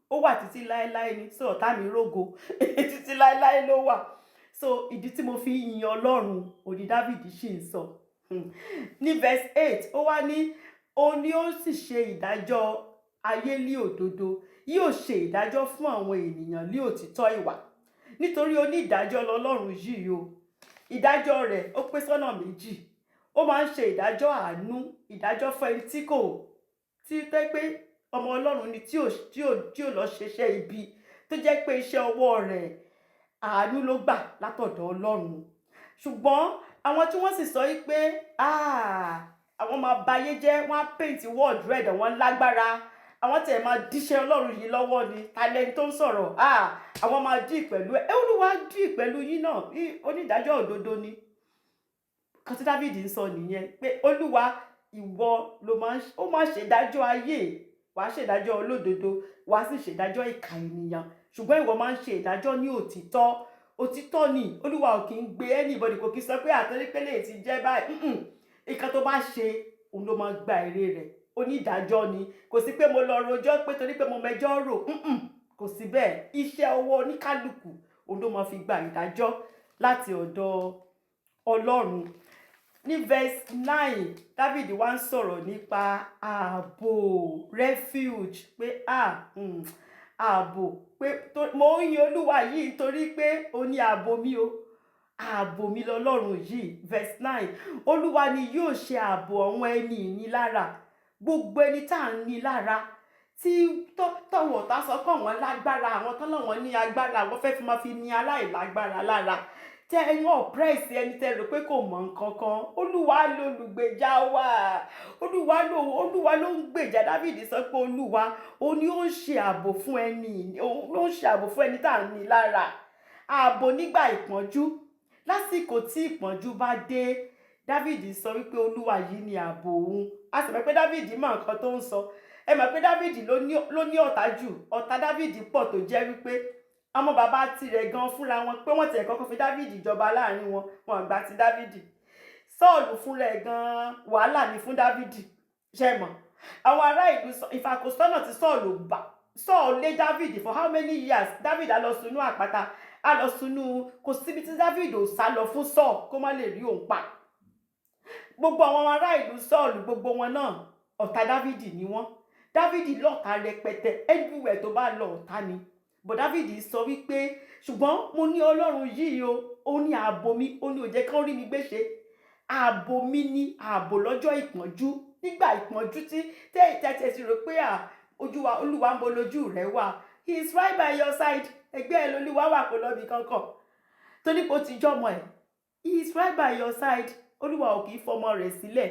Ó wà títí láéláé ni. So ọ̀tá mi rógo, títí láéláé ló wà. So ìdí tí mo fi ń yin Ọlọ́run òní, David sì ń sọ ní verse 8, ó wá ní òun ni ó sì ṣe ìdájọ́ ayé ní òdodo, yóò ṣe ìdájọ́ fún àwọn ènìyàn ní òtítọ́ ìwà. Nítorí onídàájọ́ lọ́lọ́run yìí o. Ìdájọ́ rẹ̀ ó pín sọ́nà méjì. Ó máa ń ṣe ìdájọ́ àánú, ìdájọ́ fún ẹni tí kò tí tẹ́ pé ọmọ Ọlọ́run ni, tí ò lọ ṣiṣẹ́ ibi, tó jẹ́ pé iṣẹ́ ọwọ́ rẹ̀, àánú ló gbà látọ̀dọ̀ Ọlọ́run. Ṣùgbọ́n àwọn tí wọ́n sì sọ yìí pé, "Ah, àwọn máa bayé jẹ́, wọ́n á paint world red, àwọn lágbára, àwọn tẹ̀ máa díṣẹ́ Ọlọ́run yìí lọ́wọ́ ni, talẹ́ni tó ń sọ̀rọ̀? Ah, àwọn máa dì pẹ̀lú ẹ." Olúwa dì pẹ̀lú yín náà. Onídàájọ́ òdodo ni. Kan tí David ń sọ nìyẹn pé Olúwa, ìwọ ló máa ń ó máa ṣèdájọ́ ayé, wàá ṣèdájọ́ olódodo, wàá sì ṣèdájọ́ ìkà ènìyàn, ṣùgbọ́n ìwọ máa ń ṣe ìdájọ́ ní òtítọ́. Òtítọ́ ni. Olúwa ò kì í gbé anybody, kò kì í sọ pé àtọ́rípélé ti jẹ́ báyìí. Nǹkan tó bá ṣe, òun ló máa gba èrè rẹ̀. Onídàájọ́ ni. Kò sí pé mo lọ rojọ́ pé torí pé mo mẹjọ́ rò. Kò sí bẹ́ẹ̀. Iṣẹ́ ọwọ́ oníkálukú, òun ló máa fi gba ìdájọ́ láti ọ̀dọ̀ Ọlọ́run. Ní verse 9, David wá ń sọ̀rọ̀ nípa ààbò, refuge, pé ààbò, pé mo ń yin Olúwa yìí torí pé ó ní ààbò mi o, ààbò mi lọ́lọ́run yìí. Verse 9, Olúwa ni yóò ṣe ààbò àwọn ẹni ìnilára. Gbogbo ẹni tá à ń ní lára, tí tọ̀wọ̀ ọ̀tá sọ pé àwọn lágbára, àwọn tán láwọn ní agbára, àwọn fẹ́ fi máa fi ní aláìlágbára lára, tẹ ẹ ń oppress ẹni tẹ rò pé kò mọ̀ nǹkan kan, Olúwa lolùgbèjà wa. Olúwa ló ń gbèjà. David sọ pé Olúwa, òun ni ó ń ṣe ààbò fún ẹni, òun ló ń ṣe ààbò fún ẹni tá à ń ní lára, ààbò nígbà ìpọ́njú. Lásìkò tí ìpọ́njú bá dé, David sọ wípé Olúwa yìí ni ààbò òun. A sì mọ̀ pé David mọ̀ nǹkan tó ń sọ. Ẹ mọ̀ pé David ló ní ọ̀tá jù. Ọ̀tá David pọ̀, tó jẹ́ wípé ọmọ bàbá tirẹ̀ gan fúnra wọn, pé wọ́n tiẹ̀ kọ́kọ́ fi David jọba láàrin wọn, wọn gbà ti David. Sọ́ọ̀lù fúnra ẹ̀ gan, wàhálà ní fún David. Ṣe mọ̀ àwọn ará ìlú ìfàkósọ́nà tí Sọ́ọ̀lù bá Sọ́ọ̀lù lé David for how many years? David á lọ sunú àpáta, á lọ sunú, kò síbi tí David ò sá lọ fún Sọ́ọ̀ kó má lè rí òun pa. Gbogbo àwọn ará ìlú Sọ́ọ̀lù, gbogbo wọn náà, ọ̀tá David ni wọ́n. David lọ́tá rẹpẹtẹ. Everywhere tó bá lọ, ọ̀tá ni. But David sọ wípé, ṣùgbọ́n mo ní Ọlọ́run yìí o, ó ní ààbò mi, ó ní ó jẹ́ kán rí mi gbé ṣe. Ààbò mi ní ààbò lọ́jọ́ ìpọ́njú. Nígbà ìpọ́njú tí tẹ́tẹ́ ti rò pé à ojú wa, Olúwa, ń bo lójú rẹ wà? He is right by your side. Ẹgbẹ́ ẹ lolúwa wà, kó lọ́bi kankan torí pé ó ti jọmọ ẹ̀. He is right by your side. Olúwa ò kì í fọmọ rẹ̀ sílẹ̀.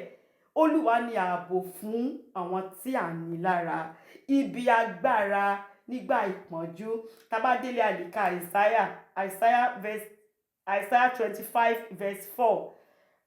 Olúwa ní ààbò fún àwọn tí à ń ní lára, ibi agbára nígbà ìpọ́njú. Tá bá délé, àlìkà Isaiah 25 verse 4.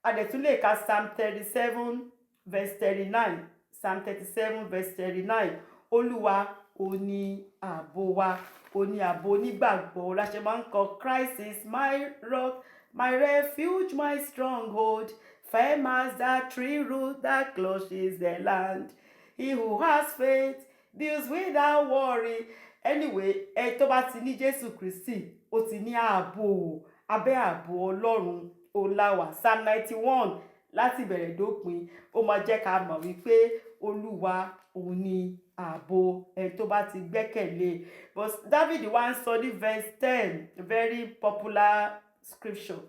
A dẹ̀ tún lè ka Psalm 37 verse 39. Psalm 37 verse 39. Olúwa ò ní ààbò wa, ò ní ààbò onígbàgbọ́. La ṣe máa ń kọ, "Christ is my rock, my refuge, my stronghold, firm as that tree root that clutches the land. He who has faith builds without worry." Anyway, ẹ tó bá ti ní Jésù Kristi, ó ti ní ààbò. Abẹ́ ààbò Ọlọ́run òun la wà. Psalm 91 láti ìbẹ̀rẹ̀ dópin, ó máa jẹ́ ká mọ̀ wípé Olúwa òun ni ààbò ẹni tó bá ti gbẹ́kẹ̀lé. But David wá ń sọ ní verse 10, very popular scripture,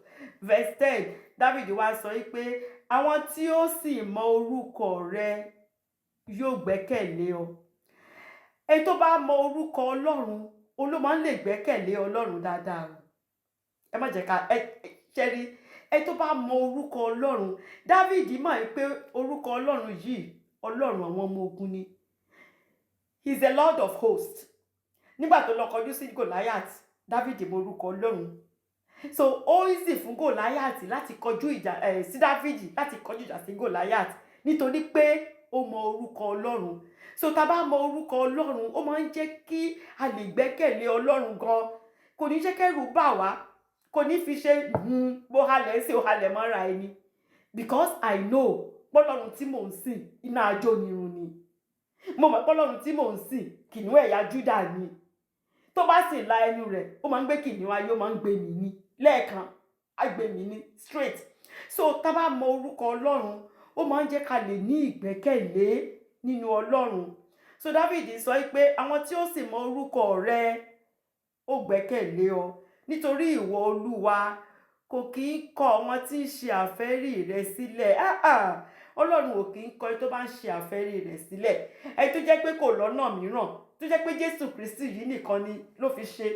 verse 10, David wá sọ wípé àwọn tí ó sì mọ orúkọ rẹ yóò gbẹ́kẹ̀lé ọ. Ẹni tó bá mọ orúkọ Ọlọ́run, òun ló máa ń lè gbẹ́kẹ̀lé Ọlọ́run dáadáa o. Ẹ má jẹ́ ká ẹ ṣẹ́rí, ẹ tó bá mọ orúkọ Ọlọ́run. David mọ̀ pé orúkọ Ọlọ́run yìí, Ọlọ́run àwọn ọmọ ogun ni. He is the Lord of hosts. Nígbà tó lọ kọjú sí Goliath, David mọ orúkọ Ọlọ́run, so ó easy fún Goliath láti kọjú ìjà ẹ sí David, láti kọjú ìjà sí Goliath, nítorí pé ó mọ orúkọ Ọlọ́run. So tá a bá mọ orúkọ Ọlọ́run, ó máa ń jẹ́ kí a lè gbẹ́kẹ̀lé Ọlọ́run gan. Kò ní jẹ́ kẹ́rù bà wá, kò ní fi ṣe bó halẹ̀ sí ó halẹ̀ mọ́ra ẹni, because I know pọ́lọ́run tí mò ń sìn, iná ajónirun ni. Mo mọ̀ pọ́lọ́run tí mò ń sìn, kìnìún ẹ̀yà Júdà ni. Tó bá sì la ẹnu rẹ̀, ó máa ń gbé kìnìún ayé, ó máa ń gbé mi ní lẹ́ẹ̀kan, á gbé mi ní straight. So tá a bá mọ orúkọ Ọlọ́run, ó máa ń jẹ́ ká lè ní ìgbẹ́kẹ̀lé nínú Ọlọ́run. So David sọ pé àwọn tí ó sì mọ orúkọ rẹ̀ ó gbẹ́kẹ̀lé ọ. Nítorí ìwọ Olúwa kò kí ń kọ̀ àwọn tí ń ṣe àfẹ́rí rẹ sílẹ̀. Ah ah, Ọlọ́run ò kí ń kọ̀ ẹni tó bá ń ṣe àfẹ́rí rẹ̀ sílẹ̀, ẹni tó jẹ́ pé kò lọ́nà mìíràn, tó jẹ́ pé Jésù Kristi yìí nìkan ni ló fi ṣe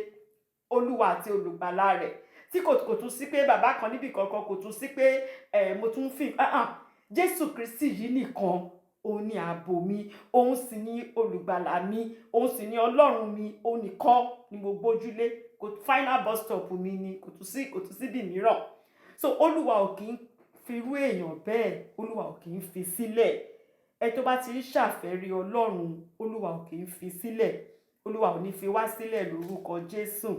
Olúwa àti olùgbàlà rẹ̀, tí kò tún sí pé bàbá kan níbì kankan, kò tún sí pé ẹ mo tún fi, ah ah, Jésù Kristi yìí nìkan, òun ni ààbò mi, òun sì ni olùgbàlà mi, òun sì ni Ọlọ́run mi, òun nìkan ni mo gbójúlé, kò final bus stop mi ni, kò tún síbì mìíràn. So Olúwa ò kì í fi irú èèyàn bẹ́ẹ̀, Olúwa ò kì í fi sílẹ̀. Ẹ tó bá ti ń ṣàfẹ́rí Ọlọ́run, Olúwa ò kì í fi sílẹ̀. Olúwa ò ní fi wá sílẹ̀ lórúkọ Jésù.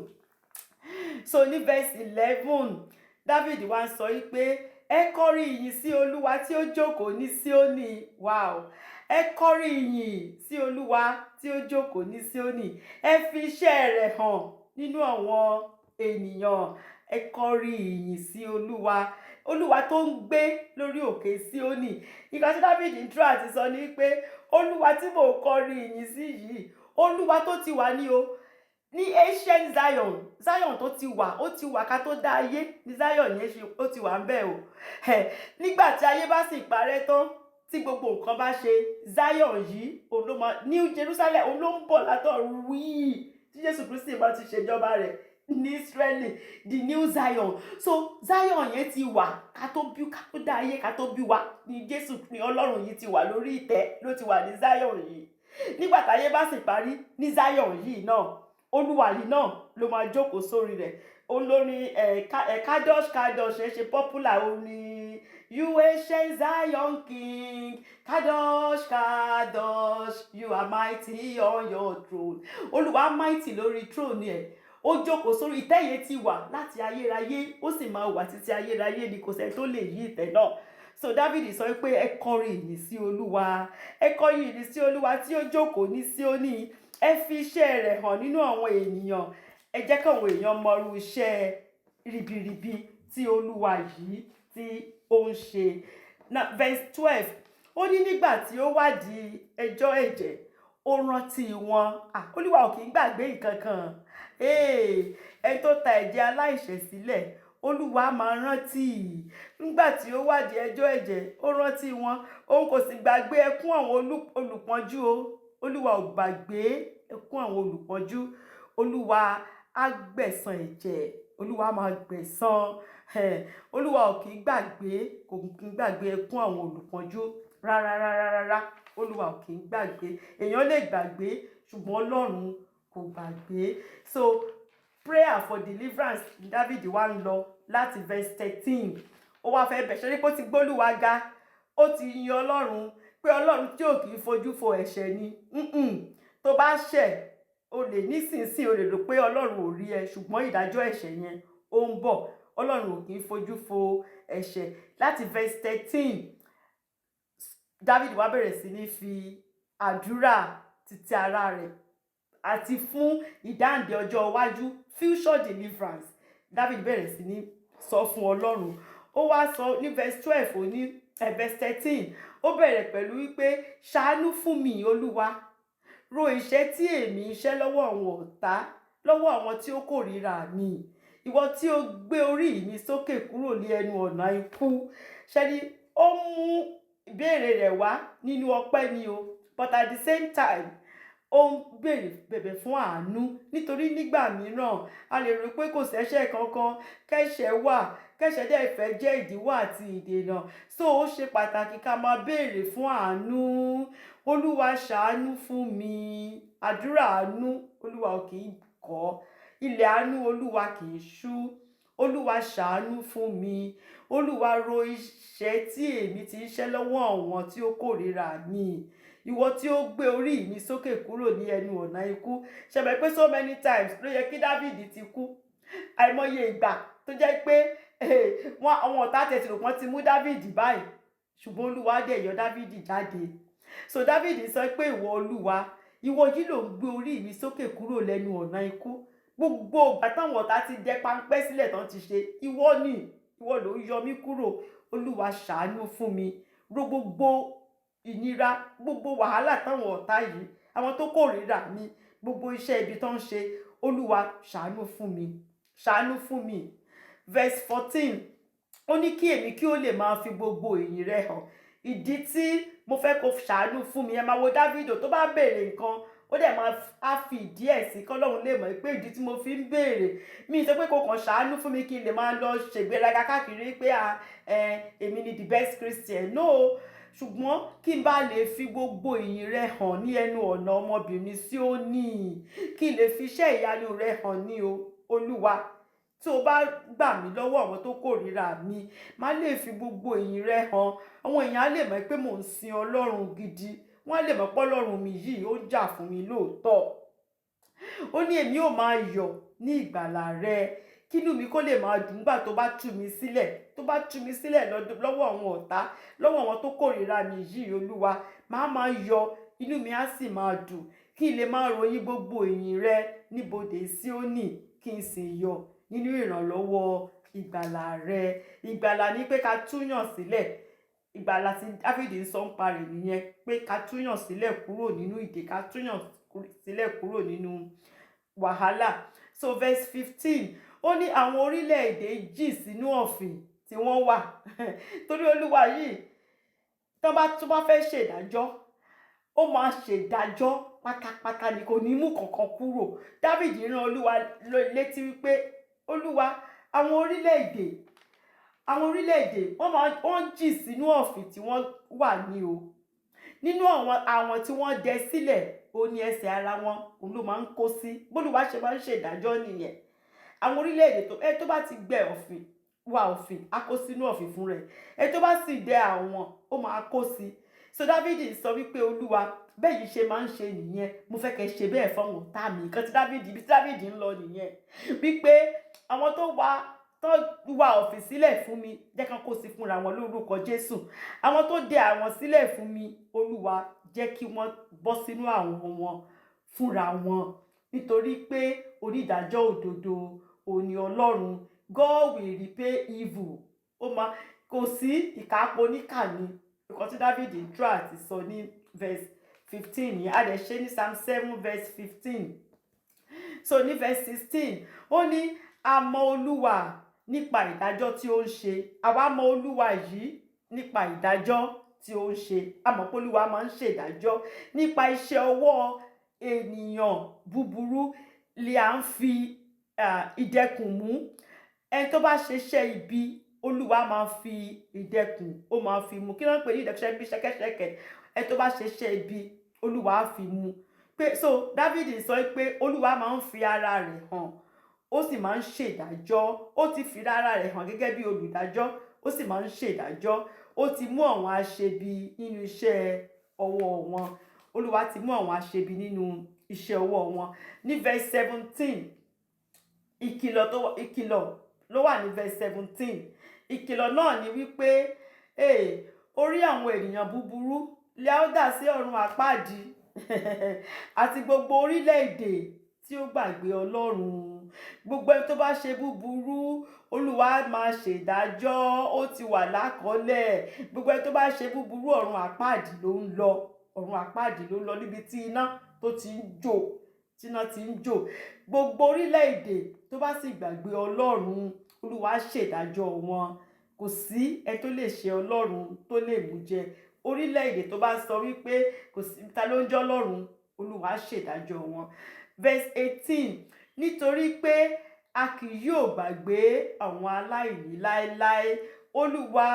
So ní verse 11, David wá ń sọ yìí pé ẹ kọrin ìyìn sí Olúwa tí ó jókòó ní Síónì. Wow! Ẹ kọrin ìyìn sí Olúwa tí ó jókòó ní Síónì, ẹ fi iṣẹ́ rẹ̀ hàn nínú àwọn ènìyàn. Ẹ kọrin ìyìn sí Olúwa, Olúwa tó ń gbé lórí òkè Síónì. Nǹkan tí David ń try àti sọ ni pé Olúwa tí mò ń kọrin ìyìn sí yìí, Olúwa tó ti wà ní o ní ancient Zion, Zion tó ti wà, ó ti wà ká tó dá ayé ní Zion yẹn ṣe, ó ti wà ń bẹ̀ o. Nígbà tí ayé bá sì parẹ́ tán, tí gbogbo nǹkan bá ṣe, Zion yìí, òun ló máa New Jerusalem, òun ló ń bọ̀ látọ̀run wíì, tí Jésù Kristi bá ti ṣèjọba rẹ̀ ní Israeli, the new Zion. So Zion yẹn ti wà ká tó bí, ká tó dá ayé, ká tó bí wa ní Jésù ní Ọlọ́run yìí ti wà lórí ìtẹ́, ló ti wà ní Zion yìí. Nígbà táyé bá sì parí, ní Zion yìí náà, Olúwa yìí náà ló máa jókòó sórí rẹ̀. Olórin ẹ̀ Kadosh Kadosh ẹ̀ ṣe popular, ó ní, "You ancient Zion King, Kadosh Kadosh, you are mighty on your throne." Olúwa mighty lórí throne ẹ̀, ó jókòó sórí ìtẹ́ yẹn, ti wà láti ayérayé, ó sì máa wà títí ayérayé ni, kò sẹ́ni tó lè yí ìtẹ́ náà. So David sọ pé ẹ kọrin ìyìn sí Olúwa, ẹ kọrin ìyìn sí Olúwa tí ó jókòó ní Síónì, ẹ fi iṣẹ́ rẹ̀ hàn nínú àwọn ènìyàn. Ẹ jẹ́ káwọn èèyàn mọrú iṣẹ́ ribiribi tí Olúwa yìí tí ó ń ṣe. Now verse 12, ó ní nígbà tí ó wádìí ẹjọ́ ẹ̀jẹ̀, ó rántí wọn. Ah, Olúwa ò kì í gbàgbé nǹkan kan. Ẹni tó ta ẹ̀jẹ̀ aláìṣẹ̀ sílẹ̀, Olúwa máa rántí. Nígbà tí ó wádìí ẹjọ́ ẹ̀jẹ̀, ó rántí wọn. Òun kò sì gbàgbé ẹkún àwọn olùpọ́njú o. Olúwa ò gbàgbé ẹkún àwọn olùpọ́njú. Olúwa á gbẹ̀san ẹ̀jẹ̀, Olúwa máa gbẹ̀san. Olúwa ò kì í gbàgbé, kò kì í gbàgbé ẹkún àwọn olùpọ́njú rárá rárá rárá. Olúwa ò kì í gbàgbé. Èèyàn lè gbàgbé, ṣùgbọ́n Ọlọ́run kò gbàgbé. So prayer for deliverance, David wá ń lọ láti verse 13. Ó wá fẹ́ bẹ̀ ṣe ní pé ó ti gbólúwa ga, ó ti yin Ọlọ́run pé Ọlọ́run tí ò kì í fojú fo ẹ̀ṣẹ̀ ni. Tó bá ṣẹ̀, o lè nísinsìnyí, o lè rò pé Ọlọ́run ò rí ẹ, ṣùgbọ́n ìdájọ́ ẹ̀ṣẹ̀ yẹn, ó ń bọ̀. Ọlọ́run ò kì í fojú fo ẹ̀ṣẹ̀. Láti verse 13, David wá bẹ̀rẹ̀ sí ní fi àdúrà títí ara rẹ̀ àti fún ìdáǹdè ọjọ́ iwájú, future deliverance. David bẹ̀rẹ̀ sí ní sọ fún Ọlọ́run. Ó wá sọ ní verse 12, ó ní verse 13, ó bẹ̀rẹ̀ pẹ̀lú wípé, "Ṣàánú fún mi, Olúwa, ro ìṣẹ́ tí èmi ń ṣẹ́ lọ́wọ́ àwọn ọ̀tá, lọ́wọ́ àwọn tí ó kórìíra mi, ìwọ tí ó gbé orí mi sókè kúrò ní ẹnu ọ̀nà ikú." Ṣẹ́ni ó mú ìbéèrè rẹ̀ wá nínú ọpẹ́ ni o, but at the same time, ó ń béèrè, bẹ̀bẹ̀ fún àánú, nítorí nígbà mìíràn a lè rò pé kò sẹ́ṣẹ̀ kankan, kẹ́ṣẹ̀ wà, kẹ́ṣẹ̀ dẹ̀ fẹ́ jẹ́ ìdíwọ́ àti ìdènà. So ó ṣe pàtàkì ká máa béèrè fún àánú. "Olúwa, ṣàánú fún mi." Àdúrà àánú, Olúwa ò kì í kọ̀. Ilẹ̀ àánú Olúwa kì í ṣú. "Olúwa, ṣàánú fún mi. Olúwa, ro iṣẹ́ tí èmi ti ń ṣẹ́ lọ́wọ́ àwọn tí ó kórìíra mi, ìwọ tí ó gbé orí mi sókè kúrò ní ẹnu ọ̀nà ikú." Ṣẹ̀mẹ̀ pé so many times ló yẹ kí David ti kú? Àìmọye ìgbà tó jẹ́ pé wọ́n, àwọn ọ̀tá tẹ̀sí rò wọ́n ti mú David báyìí, ṣùgbọ́n Olúwa dẹ̀ yọ David jáde. So David sọ pé, "Ìwọ Olúwa, ìwọ yìí ló ń gbé orí mi sókè kúrò lẹ́nu ọ̀nà ikú." Gbogbo ìgbà táwọn ọ̀tá ti dẹ páńpẹ́ sílẹ̀ tán ti ṣe, ìwọ ni, ìwọ ló ń yọ mí kúrò. Olúwa, ṣàánú fún mi, ro gbogbo ìnira, gbogbo wàhálà táwọn ọ̀tá yìí, àwọn tó kórìíra mi, gbogbo iṣẹ́ ibi tó ń ṣe. Olúwa, ṣàánú fún mi, Ṣàánú fún mi. Verse 14, ó ní kí èmi kí ó lè máa fi gbogbo ìyìn rẹ hàn. Ìdí tí mo fẹ́ kó ṣàánú fún mi, ẹ máa wo Dáfídì, tó bá béèrè nǹkan, ó dẹ̀ máa á fi ìdí ẹ̀ sí kọ́lọ́run lè mọ̀ pé ìdí tí mo fi ń béèrè mi sọ pé kò kàn ṣàánú fún mi kí n lè máa lọ ṣègbéraga káàkiri pé èmi ni the best Christian. No, ṣùgbọ́n kí n bá lè fi gbogbo ìyìn rẹ hàn ní ẹnu ọ̀nà ọmọbìnrin Síónì, kí n lè fi iṣẹ́ ìyanu rẹ hàn ní o. Olúwa, tí o bá gbà mí lọ́wọ́ àwọn tó kórìíra mi, má lè fi gbogbo ìyìn rẹ hàn. Àwọn èèyàn á lè mọ̀ pé mò ń sin Ọlọ́run gidi, wọ́n á lè mọ̀ pé Ọlọ́run mi yìí, ó ń jà fún mi lóòótọ́. Ó ní èmi ò máa yọ̀ ní ìgbàlà rẹ, kínú mi kó lè máa dùn nígbà tó bá tú mi sílẹ̀, tó bá tú mi sílẹ̀ lọ́wọ́ àwọn ọ̀tá, lọ́wọ́ àwọn tó kórìíra mi yìí. Olúwa, máa máa yọ̀, inú mi á sì máa dùn, kí n lè máa ròyìn gbogbo ìyìn rẹ níbodè Síónì, kí n sì yọ̀ nínú ìrànlọ́wọ́ ìgbàlà rẹ. Ìgbàlà ní pé ká túyàn sílẹ̀. Ìgbàlà tí Dáfídì ń sọ ń parẹ̀ nìyẹn, pé ká túyàn sílẹ̀ kúrò nínú ìdè, ká túyàn sílẹ̀ kúrò nínú wàhálà. So verse 15, ó ní àwọn orílẹ̀-èdè jì sínú ọ̀fìn tí wọ́n wà, torí Olúwa yìí, tó bá fẹ́ ṣèdájọ́, ó máa ṣèdájọ́ pátápátá ni, kò ní mú kankan kúrò. Dáfídì rán Olúwa létí wípé, Olúwa, àwọn orílẹ̀-èdè wọ́n jì sínú ọ̀fìn tí wọ́n wà ní o. Nínú àwọn tí wọ́n dẹ sílẹ̀, ó ní ẹsẹ̀ ara wọn òun ló máa ń kó sí. Bólúwa ṣe máa ń ṣèdájọ́ nìyẹn. Àwọn orílẹ̀-èdè tó bá ti gbẹ ọ̀fìn wà ọ̀fìn, á kó sínú ọ̀fìn fún rẹ̀. Ẹ tó bá sì dẹ àwọn, ó máa kó sí. So Dávidi sọ wípé, Olúwa, bẹ́ẹ̀ yìí ṣe máa ń ṣe nìyẹn, mo fẹ́ kẹ́ ṣe bẹ́ẹ̀ fáwọn ọ̀tá mi. Nǹkan tí Dávidi, ibi tí Dávidi ń lọ nìyẹn, wípé àwọn tó wá ọ̀fìn sílẹ̀ fún mi, jẹ́ kán kó sí fúnra wọn lórúkọ Jésù. Àwọn tó dẹ àwọn sílẹ̀ fún mi, Olúwa, jẹ́ kí wọ́n bọ́ sínú àwọn wọn fúnra wọn, nítorí pé onídàájọ́ òdodo òní Ọlọ́run. God will repay evil. Ó máa kò sí ìkápò oníkà ni. Nǹkan tí David try àti sọ ní verse 15 yẹn, a lè ṣe ní Psalm 7 verse 15. So ní verse 16, ó ní a mọ Olúwa nípa ìdájọ́ tí ó ń ṣe. Àwa mọ Olúwa yìí nípa ìdájọ́ tí ó ń ṣe. A mọ̀ pé Olúwa máa ń ṣèdájọ́. Nípa iṣẹ́ ọwọ́ ènìyàn búburú lè à ń fi ìdẹkùn mú. Ẹni tó bá ṣe iṣẹ́ ibi, Olúwa máa fi ìdẹkùn, ó máa fi mú. Kí ló ń pè ní ìdẹkùn? Ṣe bí ṣẹ̀kẹ̀ṣẹ̀kẹ̀. Ẹni tó bá ṣe iṣẹ́ ibi, Olúwa á fi mú pé. So David sọ pé Olúwa máa ń fi ara rẹ̀ hàn, ó sì máa ń ṣèdájọ́. Ó ti fi ara rẹ̀ hàn gẹ́gẹ́ bí olùdájọ́, ó sì máa ń ṣèdájọ́. Ó ti mú àwọn aṣebi nínú iṣẹ́ ọwọ́ wọn. Olúwa ti mú àwọn aṣebi nínú iṣẹ́ ọwọ́ wọn. Ní verse 17, ìkìlọ̀ ló wà ní verse 17. Ìkìlọ̀ náà ni wípé orí àwọn ènìyàn búburú lè á dà sí ọ̀run àpáàdì, àti gbogbo orílẹ̀-èdè tí ó gbàgbé Ọlọ́run. Gbogbo ẹni tó bá ṣe búburú, Olúwa máa ṣèdájọ́, ó ti wà lákọọ́lẹ̀. Gbogbo ẹni tó bá ṣe búburú, ọ̀run àpáàdì ló ń lọ. Ọ̀run àpáàdì ló ń lọ, níbi tí iná tó ti ń jó, tí iná ti ń jó. Gbogbo orílẹ̀-èdè tó bá sì gbàgbé Ọlọ́run, Olúwa ṣèdájọ́ wọn. Kò sí ẹni tó lè ṣe Ọlọ́run tó lè mú jẹ. Orílẹ̀-èdè tó bá sọ wípé kò sí, ta ló ń jẹ́ Ọlọ́run, Olúwa ṣèdájọ́ wọn. Verse 18, nítorí pé a kì yóò gbàgbé àwọn aláìní láéláé. Olúwa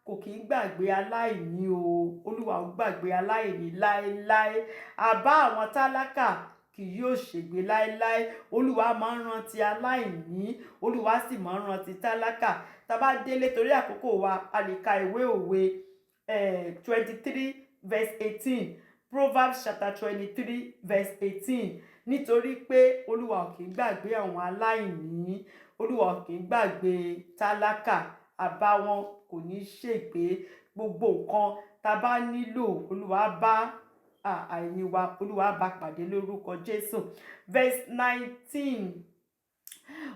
kò kì í gbàgbé aláìní o. Olúwa ò gbàgbé aláìní láéláé. Àbá àwọn tálákà kì yóò ṣègbé láéláé. Olúwa máa ń rántí aláìní, Olúwa sì máa ń rántí tálákà. Tá a bá délé, torí àkókò wa, a lè ka ìwé Òwe 23 verse 18, Proverbs chapter 23 verse 18. Nítorí pé Olúwa ò kì í gbàgbé àwọn aláìní, Olúwa ò kì í gbàgbé tálákà, àbá wọn kò ní ṣègbé. Gbogbo nǹkan tá a bá nílò, Olúwa bá àìní wa, Olúwa bá pàdé lórúkọ Jésù. Verse 19,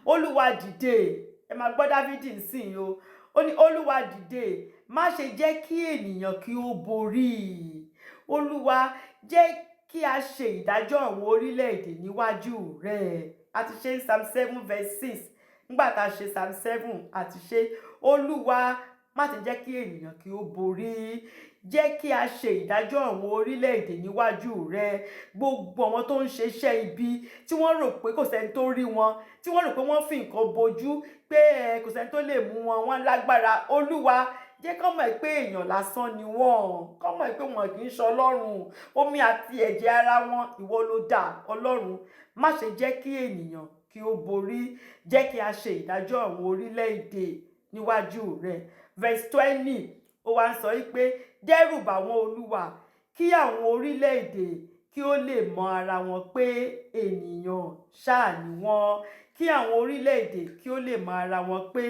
Olúwa dìde. Ẹ máa gbọ́ Dávidi nsìn o. Ó ní, Olúwa dìde, má ṣe jẹ́ kí ènìyàn kí ó borí. Olúwa, jẹ́ kí a ṣe ìdájọ́ àwọn orílẹ̀-èdè níwájú rẹ̀. A ti ṣe Psalm 7 verse 6. Nígbà tá a ṣe Psalm 7 àti ṣe, Olúwa, má ti jẹ́ kí ènìyàn kí ó borí. Jẹ́ kí a ṣe ìdájọ́ àwọn orílẹ̀-èdè níwájú rẹ. Gbogbo àwọn tó ń ṣe iṣẹ́ ibi, tí wọ́n rò pé kò sẹ́ni tó rí wọn, tí wọ́n rò pé wọ́n fi nǹkan bojú, pé ẹ kò sẹ́ni tó lè mú wọn, wọ́n lágbára, Olúwa, jẹ́ kán mọ̀ pé èèyàn lásán ni wọ́n, kán mọ̀ pé wọn kì í ṣe Ọlọ́run. Omi àti ẹ̀jẹ̀ ara wọn, ìwọ ló dá. Ọlọ́run, má ṣe jẹ́ kí ènìyàn kí ó borí. Jẹ́ kí a ṣe ìdájọ́ àwọn orílẹ̀-èdè níwájú rẹ. Verse 20, ó wá ń sọ wípé, dẹ́rù bà wọ́n, Olúwa, kí àwọn orílẹ̀-èdè kí ó lè mọ ara wọn pé ènìyàn ṣáà ni wọ́n. Kí àwọn orílẹ̀-èdè kí ó lè mọ ara wọn pé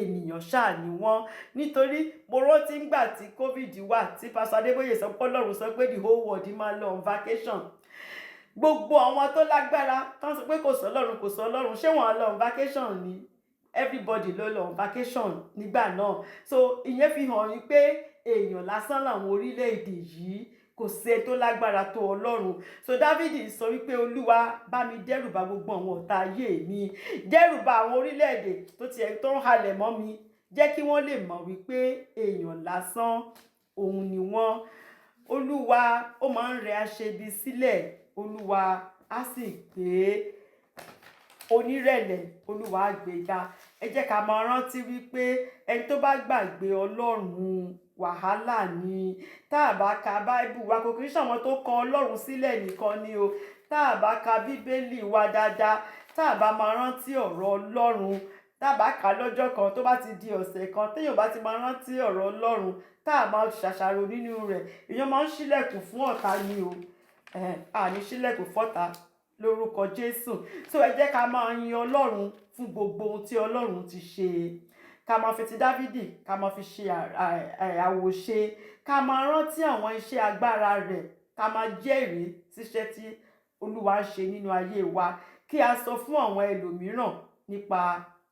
ènìyàn ṣáà ni wọ́n. Nítorí mo rántí ńgbà tí COVID wà, tí Pastor Adébóyè sọ pé Ọlọ́run sọ pé the whole world máa lọ on vacation. Gbogbo àwọn tó lágbára tó ń sọ pé kò sọ Ọlọ́run, kò sọ Ọlọ́run, ṣé wọ́n lọ on vacation ni? Everybody ló lọ on vacation nígbà náà. So ìyẹn fi hàn wípé èèyàn lásán làwọn orílẹ̀-èdè yìí, kò sí ẹni tó lágbára tó Ọlọ́run. So David sọ wípé, Olúwa, bá mi dẹ́rù bà gbogbo àwọn ọ̀tá ayé mi, dẹ́rù bà àwọn orílẹ̀-èdè tó tiẹ̀ tó ń halẹ̀ mọ́ mi, jẹ́ kí wọ́n lè mọ̀ wípé èèyàn lásán òun ni wọ́n. Olúwa, ó máa ń rẹ aṣebi sílẹ̀, Olúwa á sì gbé onírẹ̀lẹ̀, Olúwa á gbé ga. Ẹ jẹ́ ká máa rántí wípé ẹni tó bá gbàgbé Ọlọ́run, wàhálà ni. Tá a bá ka Báíbù wa, kò kì í ṣàwọn tó kọ Ọlọ́run sílẹ̀ nìkan ni o. Tá a bá ka Bíbélì wa dáadáa, tá a bá máa rántí ọ̀rọ̀ Ọlọ́run, tá a bá kà á lọ́jọ́ kan, tó bá ti di ọ̀sẹ̀ kan, téèyàn bá ti máa rántí ọ̀rọ̀ Ọlọ́run, tá a máa ṣàṣàrò nínú rẹ̀, èèyàn máa ń ṣílẹ̀kùn fún ọ̀tá ni o. Àní ṣílẹ̀kùn fọ́tá lórúkọ Jésù. So ẹ jẹ́ ká máa yin Ọlọ́run fún gbogbo ohun tí Ọlọ́run ti ṣe. Ká máa fi ti Dávìdì, ká máa fi ṣe àwòṣe, ká máa rántí àwọn iṣẹ́ agbára rẹ̀, ká máa jẹ́rìí síṣẹ́ tí Olúwa ń ṣe nínú ayé wa, kí a sọ fún àwọn ẹlòmíràn nípa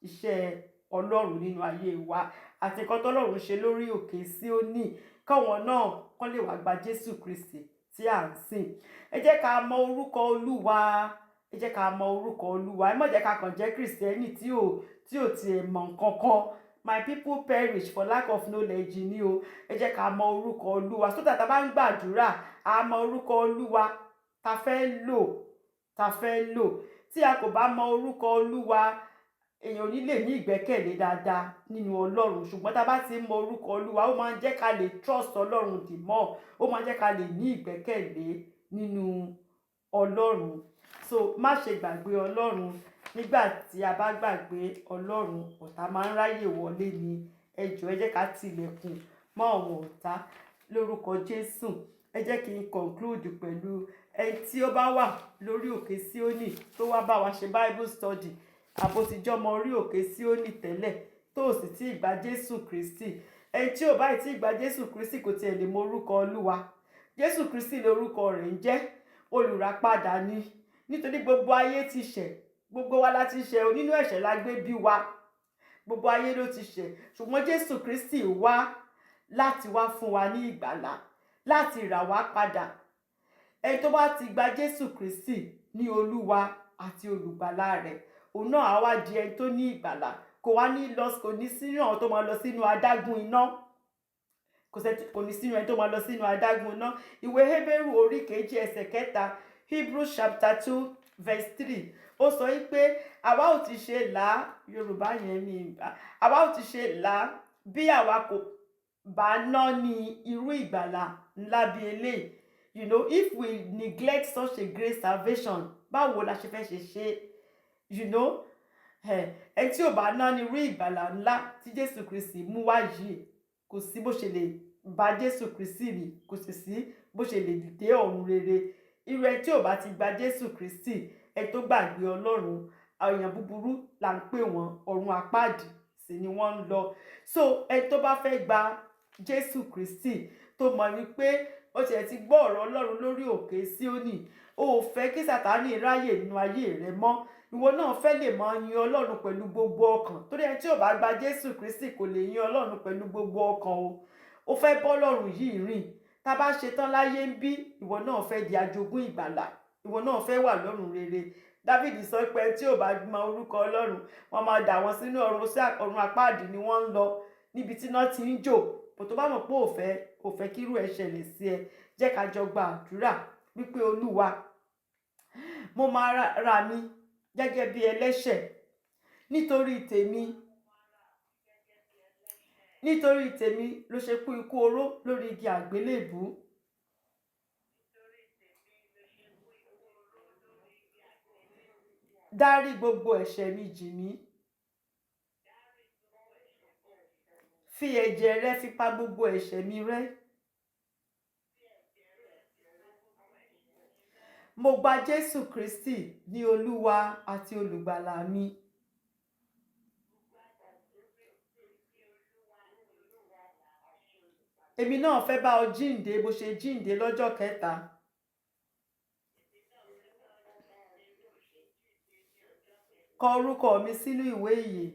iṣẹ́ Ọlọ́run nínú ayé wa àti nǹkan tọ́lọ́run ṣe lórí òkè Síónì, káwọn náà kán lè wá gba Jésù Kristi tí à ń sìn. Ẹ jẹ́ ká mọ orúkọ Olúwa, ẹ jẹ́ ká mọ orúkọ Olúwa. Ẹ má jẹ́ ká kàn jẹ́ Kìrìsìtẹ́nì tí ò tiẹ̀ mọ̀ nǹkan kan. My people perish for lack of knowledge ni o. Ẹ jẹ́ ká mọ orúkọ Olúwa, so that tá a bá ń gbàdúrà, a mọ orúkọ Olúwa ta fẹ́ lò. Tí a kò bá mọ orúkọ Olúwa, èèyàn ò ní lè ní ìgbẹ́kẹ̀lé dáadáa nínú Ọlọ́run. Ṣùgbọ́n tá a bá ti mọ orúkọ Olúwa, ó máa ń jẹ́ ká lè trust Ọlọ́run the more, ó máa ń jẹ́ ká lè ní ìgbẹ́kẹ̀lé nínú Ọlọ́run. So má ṣe gbàgbé Ọlọ́run. Nígbà tí a bá gbàgbé Ọlọ́run, ọ̀tá máa ń ráyè wọlé ni. Ẹ jọ̀ọ́, ẹ jẹ́ ká tilẹ̀kùn mọ́ àwọn ọ̀tá lórúkọ Jésù. Ẹ jẹ́ kí n conclude pẹ̀lú ẹni tí ó bá wà lórí òkè Síónì, tó wá bá wa ṣe Bible study, àbó ti jọmọ orí òkè Síónì tẹ́lẹ̀, tó sì tí ì gba Jésù Kristi. Ẹni tí ò bá tí ì gba Jésù Kristi kò tiẹ̀ lè mọ orúkọ Olúwa. Jésù Kristi lórúkọ rẹ̀ ń jẹ́, olùràpadà ni. Nítorí gbogbo ayé ti ṣẹ̀, gbogbo wa la ti ṣẹ̀ o, nínú ẹ̀ṣẹ̀ la gbé bí wa, gbogbo ayé ló ti ṣẹ̀. Ṣùgbọ́n Jésù Kristi wá láti wá fún wa ní ìgbàlà, láti rà wá padà. Ẹni tó bá ti gba Jésù Kristi ní Olúwa àti olùgbàlà rẹ̀, òun náà á wá di ẹni tó ní ìgbàlà. Kò wá ní lọ, kò ní sínú àwọn tó máa lọ sínú adágún iná, kò ní sínú ẹni tó máa lọ sínú adágún iná. Ìwé Hébérù orí 2, ẹsẹ̀ 3, Hebrews chapter 2 verse 3, ó sọ wípé, àwa ò ti ṣe là á, Yorùbá yẹn mi, àwa ò ti ṣe là á bí àwa kò bá ná ní irú ìgbàlà ńlá bí eléyìí. If we neglect such a great salvation, báwo la ṣe fẹ́ ṣe ṣe? Ẹni tí ò bá ná ní irú ìgbàlà ńlá tí Jésù Kristi mú wá yìí, kò sí bó ṣe lè bá Jésù Kristi rìn, kò sì sí bó ṣe lè dé ọ̀run rere. Irú ẹni tí ò bá ti gba Jésù Kristi, ẹni tó gbàgbé Ọlọ́run, èèyàn búburú là ń pè wọ́n, ọ̀run àpáàdì sì ni wọ́n ń lọ. So ẹni tó bá fẹ́ gba Jésù Kristi, tó mọ̀ wípé ó tiẹ̀ ti gbọ́ ọ̀rọ̀ Ọlọ́run lórí òkè Síónì, o ò fẹ́ kí Sàtánì ráyè nínú ayé rẹ mọ́, ìwọ náà fẹ́ lè máa yin Ọlọ́run pẹ̀lú gbogbo ọkàn, torí ẹni tí ò bá gba Jésù Kristi kò lè yin Ọlọ́run pẹ̀lú gbogbo ọkàn o. Ó fẹ́ bọ́ Ọlọ́run yìí rìn. Tá a bá ṣe tán láyé ń bí, ìwọ náà fẹ́ di ajogún ìgbàlà, ìwọ náà fẹ́ wà lọ́run rere. Dávìdì sọ pé tí ò bá mọ orúkọ Ọlọ́run, wọ́n máa dà wọ́n sínú ọ̀run, sí ọ̀run àpáàdì ni wọ́n ń lọ, níbi tí iná ti ń jò. Bó tó bá mọ̀ pé ò fẹ́ kírú ẹ̀ ṣẹlẹ̀ sí ẹ, jẹ́ ká jọ gba àdúrà wípé, Olúwa, mo máa ra mi gẹ́gẹ́ bí ẹlẹ́ṣẹ̀ nítorí tèmi. Nítorí tèmi ló ṣe kú ikú oró lórí igi àgbélébùú. Dárí gbogbo ẹ̀ṣẹ̀ mi jì mí. Fi ẹ̀jẹ̀ rẹ fi pa gbogbo ẹ̀ṣẹ̀ mi rẹ́. Mo gba Jésù Kristi ní Olúwa àti Olùgbàlà mi. Èmi náà fẹ́ bá ọ jíǹde bó ṣe jíǹde lọ́jọ́ kẹta. Kọ orúkọ mi sínú ìwé ìyè.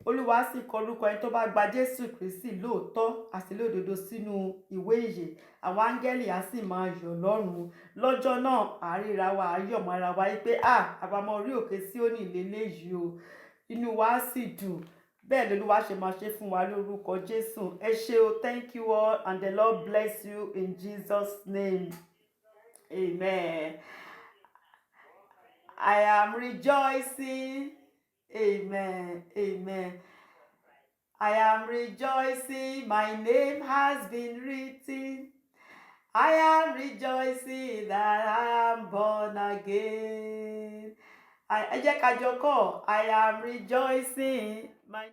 Olúwa sì kọ orúkọ ẹni tó bá gba Jésù Kristi lóòótọ́ àti lódodo sínú ìwé ìyè. Àwọn áńgẹ́lì á sì máa yọ̀ lọ́run. Lọ́jọ́ náà, àríra wa, á yọ̀ mọ́ra wa wípé, "À, àwa ọmọ orí òkè Síónì leléyìí o." Inú wa á sì dùn. Bẹ́ẹ̀ lolúwa ṣe máa ṣe fún wa lórúkọ Jésù. Ẹ ṣé o. Thank you all, and the Lord bless you in Jesus' name. Amen. I am rejoicing. Amen. Amen. I am rejoicing. My name has been written. I am rejoicing that I am born again. Ẹ jẹ́ ká jọ kọ́. I am rejoicing. My